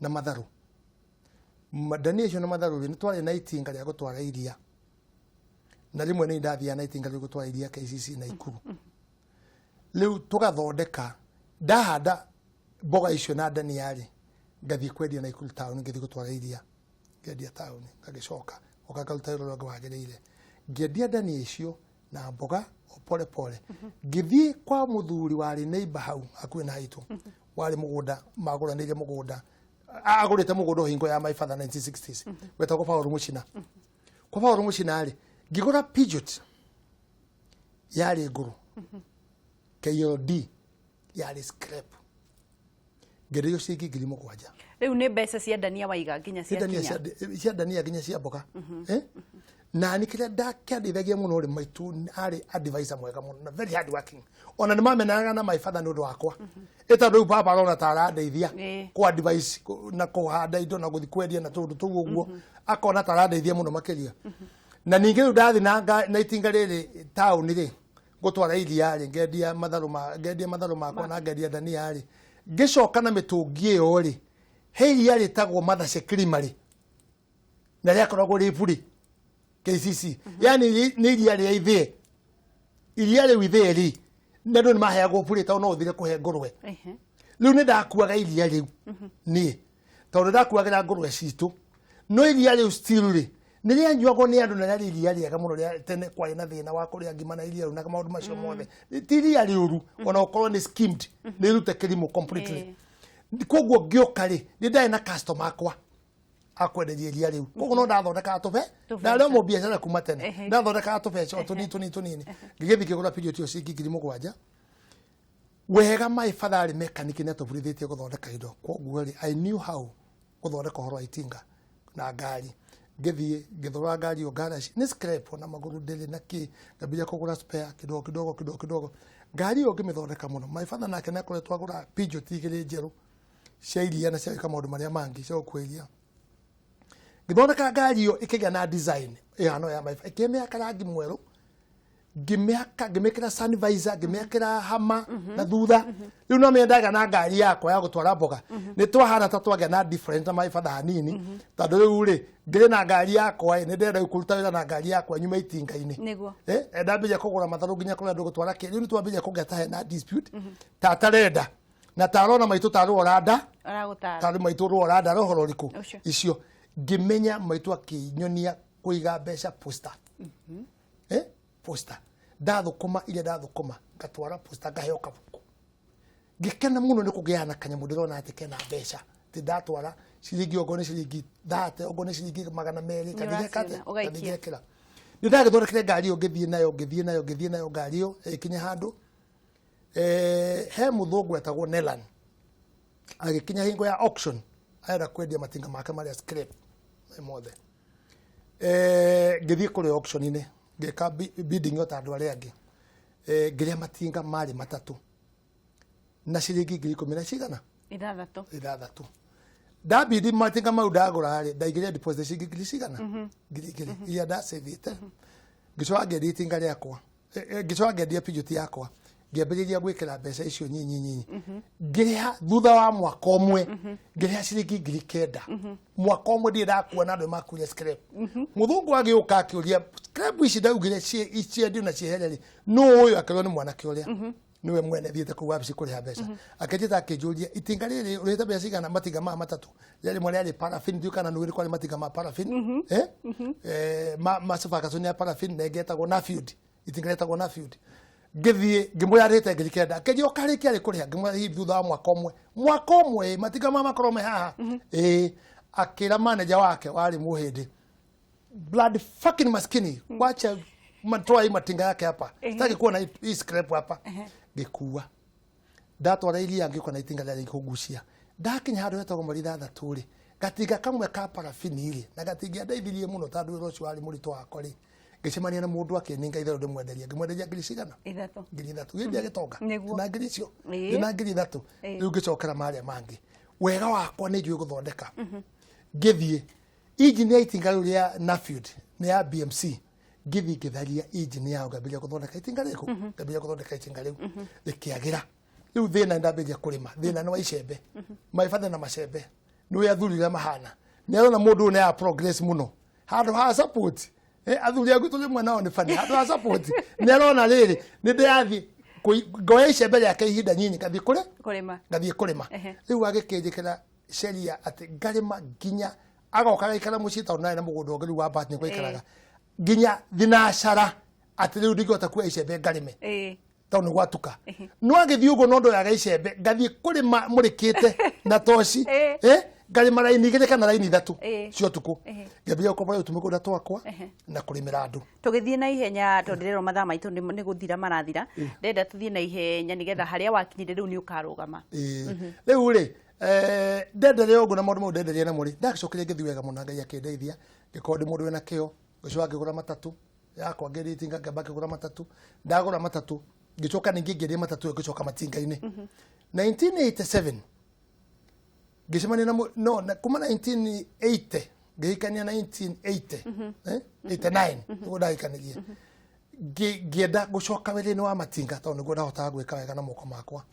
na matharũ. Ndania icio na matharũ rĩ, nĩ twarĩ na itinga rĩa gũtwara iria, na rĩmwe nĩ ndathiaga na itinga rĩu gũtwara iria KCC na Ikuru. Rĩu tũgathondeka, ndahanda mboga icio na ndania rĩ, ngathiĩ kwendia na Ikuru taũni, ngĩthiĩ gũtwara iria ngendia taũni, ngagĩcoka oka ngaruta wĩra ũrĩa ũngĩ wagĩrĩire. Ngĩendia ndania icio na mboga o pole pole, ngĩthiĩ kwa mũthuri warĩ neighbor hau hakuhĩ na haitũ, warĩ mũgũnda, magũranĩire mũgũnda, agũrĩte mũgũnda o hingo ya my father 1960s, wetagwo Paul Mũcina. Kwa Paul Mũcina rĩ, ngĩgũra Peugeot yarĩ ngũrũ KLD, yarĩ scrap, ngĩrĩo ciringi 7,000. Rĩu nĩ mbeca cia ndania waiga nginya cia ndania cia ndania nginya cia mboga. Na nĩ kĩrĩa ndakĩandeithagia mũno rĩ, maitũ arĩ advisor mwega mũno na very hard working. Ona nĩ mamenanaga na my father nĩ ũndũ wakwa, ĩ tondũ rĩu baba arona ta arandeithia kũ advice na kũhanda indo na gũthiĩ kwendia na tũndũ tũu ũguo, akona ta arandeithia mũno makĩria. Na ningĩ rĩu ndathiĩ na itinga rĩrĩ taũni rĩ, gũtwara iria rĩ, ngendia matharũ ma ngendia matharũ makwa na ngendia ndania rĩ, ngĩcoka na mĩtũngi ĩyo rĩ, he iria rĩtagwo Mathace Creamery na rĩakoragwo rĩ bure KCC, yani nĩ iria rĩa ithĩe, iria rĩu ithĩe rĩ, na andũ nĩ maheagwo bure tondũ no ũthire kũhe ngũrwe. Rĩu nĩ ndakuaga iria rĩu niĩ, tondũ ndakuagĩra ngũrwe citũ, no iria rĩu still rĩ, nĩ rĩanyuagwo nĩ andũ, na rĩarĩ iria rĩega mũno rĩa tene. Kwarĩ na thĩna wa kũrĩa ngima na iria rĩu na maũndũ macio mothe. Ti iria rĩũru, ona ũkorwo nĩ skimmed, nĩ rute kĩrimũ completely. Koguo ngĩũka rĩ, nĩ ndarĩ na customer akwa akwenderia iria rĩu, koguo no ndathondekaga tũbe. Tũbeca. Ndarĩ o mũbiacara kuma tene, ndathondekaga tũbeca o tũnini tũnini tũnini. Ngĩgĩthiĩ ngĩgũra Peugeot ĩyo ciringi 7,000. Wega my father arĩ mechanic, nĩ atũbundithĩtie gũthondeka indo, koguo rĩ, I knew how gũthondeka ũhoro wa itinga na ngari. Ngĩthiĩ ngĩthũra ngari ĩyo garage, nĩ scrap ona magũrũ ndĩrĩ na kĩ, ngambĩrĩria kũgũra spare kidogo kidogo kidogo kidogo, ngari ĩyo ngĩmĩthondeka mũno. My father nake nĩ akoretwo agũra Peugeot igĩrĩ njerũ cia iria na cia gwĩka maũndũ marĩa mangĩ cia gũkua iria. Ngĩthondeka ngari ĩyo ĩkĩgĩa na design ĩhana ya my father, ĩkĩmĩhaka rangi mwerũ. Ngĩmĩaka, ngĩmĩkĩra sun visor, ngĩmĩakĩra hama na thutha. Rĩu no mĩendaga na ngari yakwa ya gũtwara mboga. Nĩ twahana ta twagĩa na different na my father hanini, tondũ rĩu rĩ ngĩrĩ na ngari yakwa ĩ, nĩ ndĩrenda rĩu kũruta wĩra na ngari yakwa nyuma itinga-inĩ. Nĩguo. Ndambĩrĩria kũgũra matharũ nginya kũrĩa andũ gũtwara kĩ. Rĩu nĩ twambĩrĩria kũgĩa ta hena dispute. Tata arenda na tarona maitũ tarĩ oranda, Aragũtara. tarĩ maitũ rwo oranda rohoro rĩkũ Ũcio. icio. Ngĩmenya maitũ akĩnyonia kũiga mbeca posta. Posta ndathũkũma iria ndathũkũma ngatwara posta ngaheo kabuku. Ngĩkena mũno nĩ kũgĩa na kanyamũ ndĩrona atĩ kena mbeca, atĩ ndatwara ciringi okorwo nĩ ciringi 30, okorwo nĩ ciringi 200, Nĩ kandigeka ũraciona, atĩa? ũgaikia. Kandigekĩra. Nĩ ndagĩthondekire ngari ĩyo, ngĩthiĩ nayo, ngĩthiĩ nayo, ngĩthiĩ nayo ngari ĩyo ĩkinya handũ. He mũthũngũ etagwo Nelan agĩkinya hingo ya auction, arenda kwendia matinga make marĩa scrap mothe. Ngĩthiĩ kũrĩa auction-inĩ, ngĩka bidding o ta andũ arĩa angĩ. Ngĩrĩa matinga marĩ matatũ na ciringi ngiri ikũmi na cigana? 6. 6. Ndabidi matinga mau ndagũra rĩ, ndaigĩrĩra deposit ciringi ngiri cigana? 2000 iria ndacĩvĩte. Ngĩcoka ngĩendia itinga rĩakwa. Ngĩcoka ngĩendia Peugeot yakwa. Ngĩambĩrĩria gwĩkĩra mbeca icio nyinyi nyinyi. Ngĩrĩha thutha wa mwaka ũmwe, ngĩrĩha ciringi 9,000. Mwaka ũmwe ndirĩ ndakua na andũ makuire scrap. Mũthũngũ agĩũka akĩũria scrap ici ndaugire ciendio na ciehere rĩ, nũ ũyũ? Akĩrwo nĩ mwanake ũrĩa. Nĩwe mwene thiĩte kũu wabici kũrĩha mbeca. Akĩnjĩta akĩnjũria itinga rĩrĩ ũrĩhĩte mbeca cigana? Matinga maya matatũ. Rĩarĩ rĩmwe rĩarĩ paraffin, ndiũĩ kana nĩũĩ kwarĩ matinga ma paraffin. Ma Ferguson ya paraffin na ĩngĩ ĩtagwo Nuffield. Itinga rĩtagwo Nuffield. Ngĩthiĩ ngĩmwĩra arĩhĩte 9,000. Akĩnjĩra ũkarĩkia rĩ kũrĩha? Ngĩmwĩra hihi thutha wa mwaka ũmwe. Mwaka ũmwe matinga maya makorwo me haha. Akĩra manager wake warĩ Mũhĩndĩ, blood fucking maskini, wacha matoa hii matinga yake hapa. Sitaki kuona hii scrap hapa. Ngĩkua. Ndatwara iria ngĩũka na itinga rĩarĩ kũgucia. Ndakinya handũ hetagwo mweri 6 rĩ, gatinga kamwe ka parafini rĩ, na gatingĩandeithirie mũno tondũ wĩra ũcio warĩ mũritũ wakwa rĩ, ngĩcemania na mũndũ akĩninga itherũ ndĩmwenderia. Ngĩmwenderia ngiri cigana? 3. 3,000. Gĩthia gĩtonga. Nĩguo. Na ngiri icio. Na 3,000. Rĩu ngĩcokera marĩa mangĩ. Wega wakwa nĩ njũĩ gũthondeka. Ngĩthiĩ engine ya itinga rĩu rĩa Nuffield nĩ ya BMC. Ngĩthiĩ ngĩtharia engine yao, ngambĩrĩria gũthondeka itinga rĩrĩkũ? Ngambĩrĩria gũthondeka itinga rĩu. Rĩkĩagĩra. Rĩu thĩna ndambĩrĩria kũrĩma. Thĩna nĩ wa icembe. My father na macembe. Nĩ athuri ũrĩa mahana. Nĩ arona mũndũ ũyũ nĩ ara progress mũno. Handũ ha support. Athuri a gwitũ rĩmwe nao nĩ funny. Handũ ha support. Nĩ arona rĩrĩ, nĩ ndĩrathiĩ ngoya icembe rĩake ihinda nyinyi, ngathiĩ kũrĩ? Kũrĩma. Ngathiĩ kũrĩma. Rĩu agĩkĩnjĩkĩra sheria atĩ ngarĩma nginya agoka agaikara mũciĩ tondũ ndarĩ na mũgũnda ũngĩ rĩu wa bahati nĩ gwaikaraga. Nginya thinacara atĩ rĩu ndingĩhota kuoya icembe ngarĩme. Tondũ nĩ gwatuka. No agĩthiĩ ũguo no ndoyaga icembe ngathiĩ kũrĩma mũrĩkĩte na toci. Ngarĩma raini 2 kana raini 3 cia ũtukũ. Ngĩambĩrĩria gũkomba rĩu tũmĩgũnda twakwa na kũrĩmĩra andũ. Tũgĩthiĩ na ihenya tondũ ndĩrerwo mathaa maitũ nĩ gũthira marathira. Ndĩrenda tũthiĩ na ihenya nĩgetha harĩa wakinyire rĩu nĩ ũkarũgama. Rĩu rĩ, ndenderea ũguo na maũndũ mau ndenderea namo rĩ, ndagĩcokire ngĩthiĩ wega mũno na Ngai akĩndeithia, ngĩkorwo ndĩ mũndũ wĩna kĩo, ngĩcoka ngĩgũra matatũ yakwa, ngĩendia itinga ngĩamba ngĩgũra matatũ, ndagũra matatũ ngĩcoka ningĩ ngĩendia matatũ ĩyo ngĩcoka matinga-inĩ. 1987 ngĩcemania na no, na kuma 1980 ngĩhikania 1980, 89 nĩguo ndahikanirie. Ngĩenda gũcoka wĩra-inĩ wa matinga tondũ nĩguo ndahotaga gwĩka wega na moko makwa.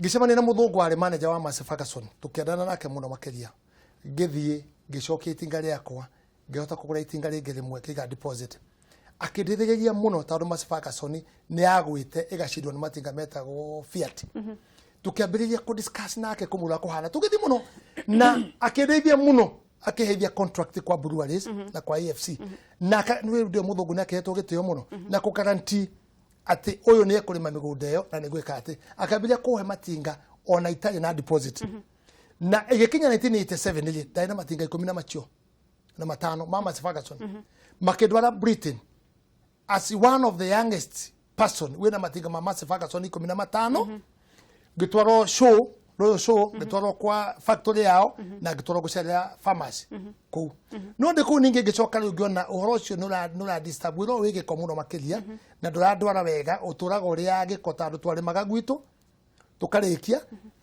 Ngĩcemania na mũthũngũ warĩ manager wa Massey Ferguson, tũkĩendana nake mũno makĩria. Ngĩthiĩ ngĩcokia itinga rĩakwa, ngĩhota kũgũra itinga rĩngĩ rĩmwe ngĩiga deposit. Akĩndeithĩrĩria mũno tondũ Massey Ferguson nĩ yagwĩte ĩgacindwo nĩ matinga metagwo Fiat. Tũkĩambĩrĩria kũ discuss nake kũmũra kũhana, tũgĩthiĩ mũno na akĩndeithia mũno, akĩheithia contract kwa Breweries na kwa AFC. Na nĩ ndio mũthũngũ nĩ akĩhetwo gĩtĩo mũno na kũ guarantee atĩ ũyũ nĩ ekũrĩma mĩgũnda ĩyo na nĩ gwĩka atĩ akĩambĩrĩria kũhe matinga ona itarĩ na deposit. Na ĩgĩkinya 1987 rĩ, ndarĩ na matinga ikũmi na macio na matano ma Massey Ferguson. Makĩndwara Britain as one of the youngest person wĩna matinga ma Massey Ferguson 15. Ngĩtwarwo show, Royal Show, ngĩtwarwo kwa factory yao na ngĩtwarwo gũcerera farmers kũu. No ndĩ kũu ningĩ ngĩcoka rĩu ngĩona ũhoro ũcio nĩ ũra disturb wĩra ũyũ wĩ gĩko mũno makĩria na ndũrandwara wega, ũtũraga ũrĩaga gĩko tondũ twarĩmaga gwitũ tũkarĩkia,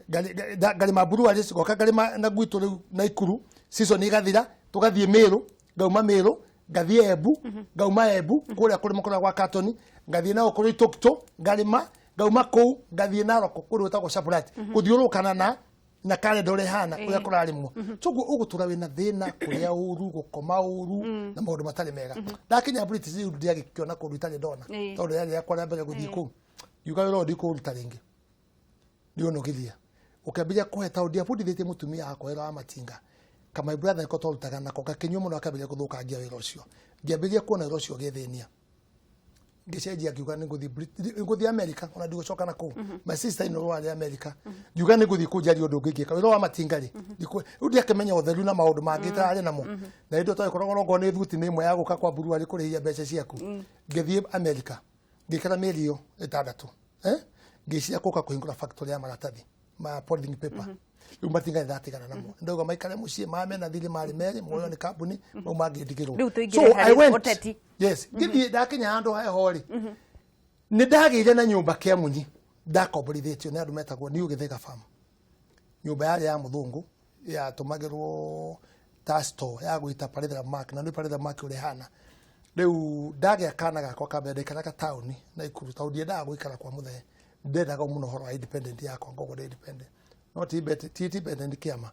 ngarĩma breweries, ngoka ngarĩma na gwitũ rĩu Naikuru, season igathira, tũgathiĩ Meru, ngauma Meru Ngathiĩ Embu, ngauma Embu kũrĩa kũrĩma kũrĩa gwa Katoni, ngathiĩ nao kũrĩ Itokto ngarĩma, ngauma kũu ngathiĩ Narok kũrĩa gwĩtagwo Shaburat, gũthiũrũrũkana na kalenda ũrĩa ĩhana ũrĩa kũrarĩmwo. Toguo ũgũtũra wĩna thĩna, kũrĩa ũru, gũkoma ũru na maũndũ matarĩ mega. Ndakinya British rĩu ndiagĩkĩona kũndũ itarĩ ndona, tondũ rĩarĩ rĩakwa rĩa mbere gũthiĩ kũu. Ngiuga wĩra ũyũ ndikũũruta rĩngĩ, ndionogithia. Ũkĩambĩrĩria kũhe tondũ ndiabundithĩtie mũtumia wakwa wĩra wa matinga, ka my brother nĩko twarutaga nako gakĩnyua mũno akambĩrĩria gũthũkangia wĩra ũcio. Ngĩambĩrĩria kuona wĩra ũcio ũgĩthĩnia, ngĩcenjia ngiuga nĩngũthiĩ America, ona ndigũcoka na kũu. My sister in law arĩ America, ngiuga nĩngũthiĩ kũu njarie ũndũ ũngĩ ingĩka wĩra wa matinga rĩ. Rĩu ndiakĩmenya ũtheru na maũndũ mangĩ tarĩ namo, na hĩndĩ ĩyo twagĩkoragwo onokorwo nĩ thuti nĩ ĩmwe ya gũka kwa mburu arĩ kũrĩhia mbeca ciaku. Ngĩthiĩ America, ngĩikara mĩeri ĩyo 6, ngĩciria gũka kũhingũra factory ya maratathi ma polythene paper. Rĩu matinga nĩndatigana namo, ndauga maikare mũciĩ mame na thirĩ marĩ merĩ moyo nĩ kambuni mau mangĩndigĩrwo. Rĩu tũingĩre harĩ ũteti. Yes, ngĩthiĩ ndakinya handũ heho rĩ, nĩ ndagĩire na nyũmba Kĩamunyi ndakomborithĩtio nĩ andũ metagwo New Gĩthĩga Farm. Nyũmba yarĩ ya mũthũngũ, yatũmagĩrwo ta store ya gwĩta Parethera Mark, na nĩ Parethera Mark ũrĩa ĩhana rĩu. Ndagĩa kana gakwa ka mbere, ndaikaraga taũni Naikuru tondũ ndiendaga gũikara kwa mũthee, ndendaga mũno ũhoro wa independent yakwa, ngorwo ndĩ independent, no ti ti independent kĩama,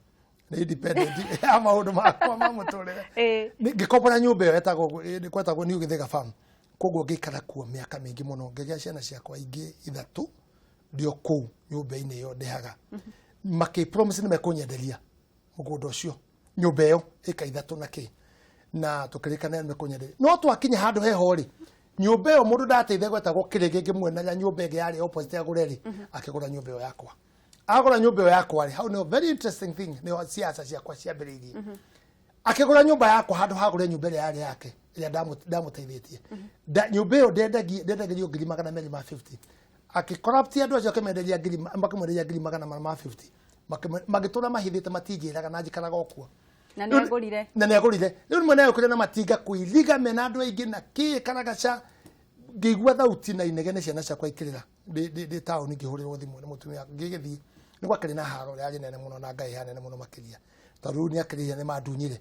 nĩ independent ya maũndũ makwa ma mũtũrĩre. Ngĩkombora nyũmba ĩyo etagwo gwetagwo New Gĩthĩga Farm, koguo ngĩikara kuo mĩaka mĩingĩ mũno, ngĩgĩa ciana ciakwa ingĩ 3 ndĩ o kũu nyũmba-inĩ ĩyo ndĩhaga. Makĩ promise nĩ mekũnyenderia mũgũnda ũcio, nyũmba ĩyo ĩka 3 na kĩ, na tũkĩrĩkanĩra nĩ mekũnyenderia, no twakinya handũ heho rĩ, nyũmba ĩyo mũndũ ndateithia gwetagwo kĩrĩgĩ ngĩmuonaria nyũmba ĩngĩ yarĩ opposite agũre rĩ, akĩgũra nyũmba ĩyo yakwa. Agũra nyũmba ĩyo yakwa rĩ, hau nĩho very interesting thing, nĩho siasa ciakwa ciambĩrĩirie. Akĩgũra nyũmba yakwa handũ hagũre nyũmba ĩrĩa yarĩ yake ĩrĩa ndamũteithĩtie. Nyũmba ĩyo ndendagĩrio 250,000, akĩcorrupt andũ acio, akĩmenderia ngiri makĩmwenderia 450,000, magĩtũra mahithĩte matinjĩraga na njikaraga o kuo. Na nĩ agũrire. Na nĩ agũrire. Rĩu rĩmwe nĩagũkire na matinga kũiriga mena andũ aingĩ na kĩ karagaca, ngĩigua thauti na inegene, ciana ciakwa ikĩrĩra ndĩ taũni, ngĩhũrĩrwo thimũ nĩ mũtumia, ngĩgĩthiĩ nĩ gwakĩrĩ na haro yarĩ nene mũno na ngai nene mũno makĩria, tondũ rĩu nĩ akĩrĩhia nĩ mandunyire.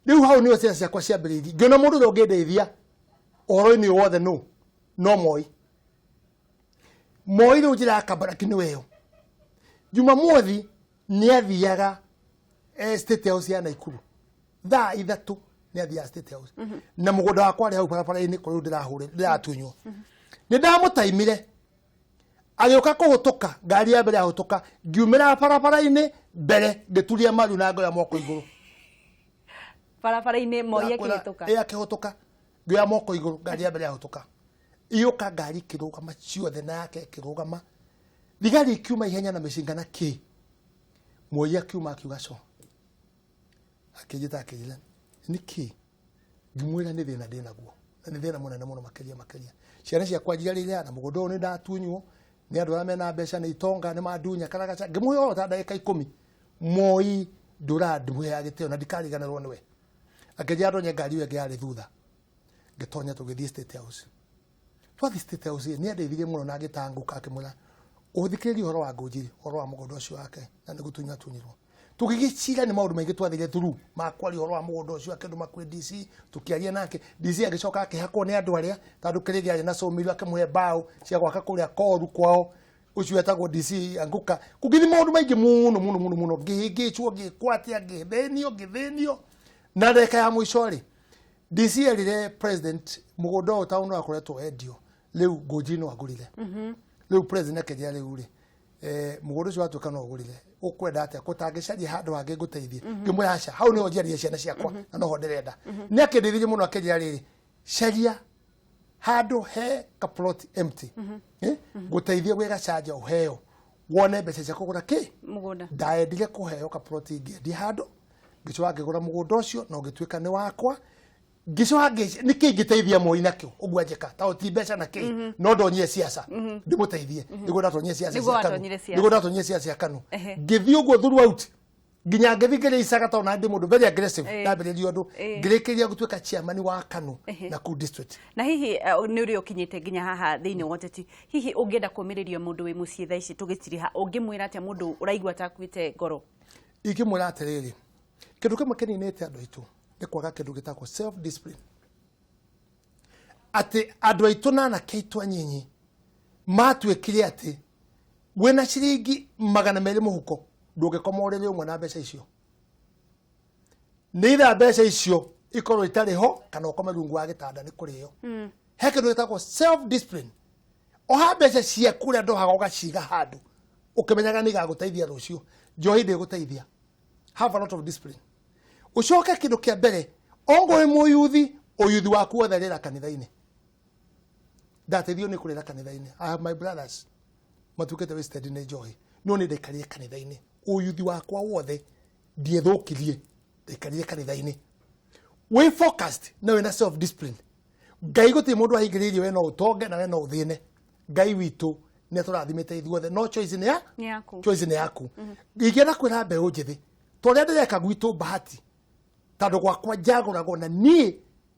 Rĩu hau nĩho ciana ciakwa ciambĩrĩirie, ngĩona mũndũ ũrĩa ũngĩndeithia ũhoro-inĩ ũyũ wothe nũ no Moi. Moi rĩu njĩra ya Kabaraki nĩwe ĩyo. Jumamothi nĩ athiaga State House ya Naikuru thaa 3, nĩ athiaga State House na mũgũnda wakwa arĩ hau barabara-inĩ kũrĩa ndĩrahũrĩ ndĩratunywo. Nĩ ndamũtaimire agĩũka kũhũtũka, ngari ya mbere yahũtũka, ngiumĩra barabara-inĩ mbere, ngĩturia maru na ngoya moko igũrũ. Barabara-inĩ Moi akĩhĩtũka? Ĩ, akĩhũtũka, ngĩoya moko igũrũ, ngari ya mbere yahũtũka, iyũka ngari ikĩrũgama ciothe na yake ĩkĩrũgama, thigari ikiuma ihenya na mĩcinga na kĩ. Moi akiuma akiuga co, akĩnjĩta akĩnjĩra nĩkĩ, ngĩmwĩra nĩ thĩna ndĩnaguo na nĩ thĩna mũnene mũno makĩria makĩria, ciana ciakwa njiarĩire na mũgũnda ũyũ nĩ ndatunywo nĩ andũ arĩa mena mbeca, nĩ itonga, nĩ mandunya karagaca. Ngĩmũhe ũhoro ta ndagĩka 10. Moi ndũra ndimũheaga gĩtĩo na ndikariganĩrwo nĩwe. Akĩnjĩra ndonye ngari ĩyo ĩngĩ yarĩ thutha, ngĩtonya, tũgĩthiĩ State House. Twathiĩ State House nĩ andeithirie mũno na ngĩtangũka, akĩmwĩra ũthikĩrĩrie ũhoro wa Ngũnjiri, ũhoro wa mũgũnda ũcio wake na nĩ gũtunywo atunyirwo. Tũgĩgĩcira nĩ maũndũ maingĩ twathire through ma kwaria ũhoro wa mũgũnda ũcio, akĩndũma kwĩ DC, tũkĩaria nake. DC agĩcoka akĩhakwo nĩ andũ arĩa, tondũ kĩrĩgĩ arĩ na sawmill, akĩmũhe mbaũ cia gwaka kũrĩa koru kwao, ũcio etagwo DC Anguka. Kũgĩthiĩ maũndũ maingĩ mũno mũno mũno mũno, ngĩhĩngĩcwo, ngĩkwo atĩa, ngĩthĩnio ngĩthĩnio, na ndagĩka ya mũico rĩ, DC erire president mũgũnda ũyũ taũni wakoretwo wendio, rĩu Ngũnjiri no agũrire. Rĩu president akĩnjĩra rĩu rĩ, mũgũnda ũcio watuĩka no ũgũrire, ũkwenda atĩa kũtangĩcaria handũ hangĩ ngũteithie? Ngĩmwĩra aca, hau nĩho njiarire ciana ciakwa na noho ndĩrenda. Nĩ akĩndeithirie mũno, akĩnjĩra rĩrĩ, caria handũ he ka plot empty, ngũteithie gwĩ gacanja ũheo wone mbeca cia kũgũra kĩ. Mũgũnda. Ndaendire kũheo ka plot, ngĩendia handũ, ngĩcoka ngĩgũra mũgũnda ũcio na ũgĩtuĩka nĩ wakwa. Ngĩcoka nĩkĩ ingĩteithia Moi nakĩo ũguo anjĩka, tondũ ti mbeca na kĩ, no ndonyire siasa ndĩmũteithie, nĩguo ndatonyire siasa Nĩguo cia KANU. watonyire siasa. Nĩguo ndatonyire siasa cia KANU. Ngĩthiĩ ũguo throughout nginya ngĩthiĩ ngĩrĩa icaga, tondũ na ndĩ mũndũ very aggressive. Ndambĩrĩria ũndũ, ngĩrĩkĩria gũtuĩka chairman wa KANU na kũu district. Na hihi nĩ ũrĩ ũkinyĩte nginya haha thĩinĩ wa ũteti, hihi ũngĩenda kũmĩrĩria mũndũ wĩ mũciĩ thaa ici tũgĩtiriha, ũngĩmwĩra atĩa mũndũ ũraigua ta akuĩte ngoro? Ingĩmwĩra atĩrĩrĩ, kĩndũ kĩmwe kĩninĩte andũ aitũ Nĩ kwaga kĩndũ gĩtagwo self discipline. Atĩ andũ aitũ na anake aitũ anyinyi matuĩkire atĩ wĩna ciringi 200 mũhuko ndũngĩkoma ũrĩrĩ ũmwe na mbeca icio. Nĩ itha mbeca icio ikorwo itarĩ ho kana ũkome rungu wa gĩtanda nĩ kũrĩo. He kĩndũ gĩtagwo self discipline. Oha mbeca ciaku ũrĩa ndohaga ũgaciga handũ ũkĩmenyaga nĩ igagũteithia rũciũ. Njohi ndĩgũteithia. Have a lot of discipline. Ũcoke kĩndũ kĩa mbere, ongo wĩ mũyuthi, ũyuthi waku wothe rĩra kanitha-inĩ. Ndateithio nĩ kũrĩra kanitha-inĩ. I have my brothers matuĩkĩte wasted nĩ njohi, no nĩ ndaikarire kanitha-inĩ. Ũyuthi wakwa wothe ndiethũkirie, ndaikarire kanitha-inĩ. Wĩ focused na wĩna self discipline. Ngai gũtirĩ mũndũ ahingĩrĩirie we no ũtonge na we no ũthĩne. Ngai witũ nĩ atũrathimĩte ithuothe, no choice nĩ ya yaku. Choice nĩ yaku. Ingĩenda kwĩra mbeũ njĩthĩ ta ũrĩa ndĩreka gwitũ Bahati, tondũ gwakwa njagũragwo na niĩ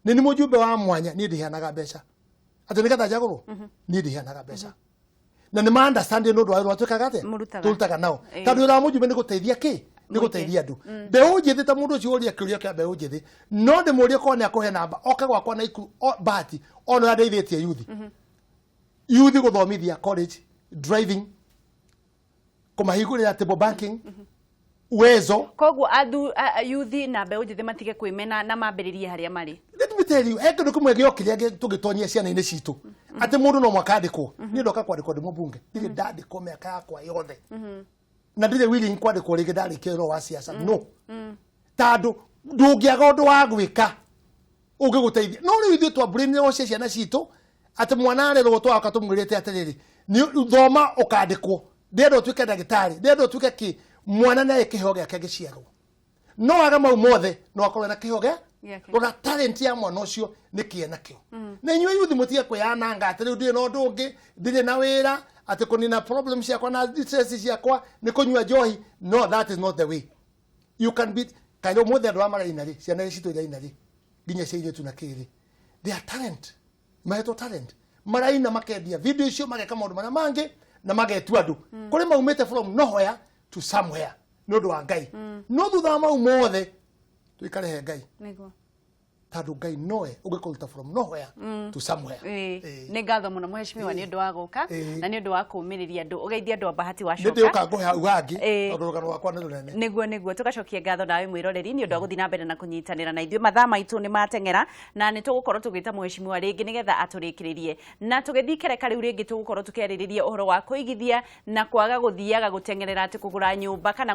nĩ nĩ mũjumbe wa mwanya, niĩ ndiheanaga mbeca atĩ nĩgetha njagũrwo, niĩ ndiheanaga mbeca. Na nĩ ma understand nĩ ũndũ wa wĩra twĩkaga atĩa, tũrutaga nao, tondũ wĩra wa mũjumbe nĩ gũteithia kĩ, nĩ gũteithia andũ. Mbeũ njĩthĩ ta mũndũ ũcio ũria kĩũria kĩa mbeũ njĩthĩ, no ndĩmũrie korwo nĩ akũhe namba oke gwakwa na Naikuru Bahati, ona ũrĩa ndeithĩtie yuthi yuthi gũthomithia college driving, kũmahingũrĩra table banking, Uwezo. Koguo yuthi na mbeũ njĩthĩ matige kwĩmena na mambĩrĩrie harĩa marĩ. Let me tell you, he kĩndũ kĩmwe gĩokire tũgĩtonyia ciana-inĩ citũ atĩ mũndũ no mwaka andĩkwo. Niĩ ndoka kwandĩkwo ndĩ mũmbunge, ndirĩ ndandĩkwo mĩaka yakwa yothe, na ndirĩ willing kwandĩkwo rĩngĩ ndarĩkia wĩra wa siasa. No tondũ ndũngĩaga ũndũ wa gwĩka ũngĩgũteithia. No rĩu ithuĩ twambũrĩnĩ ciana citũ atĩ mwana arerwo twaka tũmwĩrĩte atĩrĩrĩ, thoma ũkandĩkwo, ndĩrenda ũtuĩke ndagĩtarĩ, ndĩrenda ũtuĩke kĩ. Mwana naye kĩheo gĩake gĩciarwo, no aga mau mothe no akorwo na kĩheo gĩa rora talent ya mwana ũcio nĩ kĩe nakĩo. Na inyuĩ yuthi mũtige kwĩyananga atĩ rĩu ndirĩ na ũndũ ũngĩ, ndirĩ na wĩra, atĩ kũnina problem ciakwa na stress ciakwa nĩ kũnyua njohi. No, that is not the way. You can be kaĩ ũmũthĩ andũ aya maraina rĩ, ciana iria citũ iraina rĩ, nginya cia airĩtu na kĩrĩ, they are talent, mahetwo talent, maraina makendia video icio, mageka maũndũ marĩa mangĩ na magetua andũ kũrĩ maumĩte from nowhere to somewhere nĩ ũndũ wa Ngai. No thutha wa mau mothe tuikare he Ngai, tondũ Ngai nowe ũngĩkũruta from nowhere to somewhere. Nĩ ngatho mũno mheshimiwa nĩ ũndũ wa gũka na nĩ ũndũ wa kũũmĩrĩria andũ, ũgeithie andũ a Bahati wacoka. Nĩ ndĩũka ngũhe hau hangĩ tondũ rũgano rwakwa nĩ rũnene. Nĩguo tũgacokia ngatho nawe mwĩroreri nĩ ũndũ wa gũthiĩ na mbere na kũnyitanĩra na ithuĩ. Mathaa maitũ nĩ mateng'era na nĩ tũgũkorwo tũgĩta mheshimiwa rĩngĩ nĩgetha atũrĩkĩrĩrie, na tũgĩthiĩ kereka rĩu rĩngĩ tũgũkorwo tũkĩarĩrĩria ũhoro wa kũigithia na kwaga gũthiaga gũteng'erera atĩ kũgũra nyũmba kana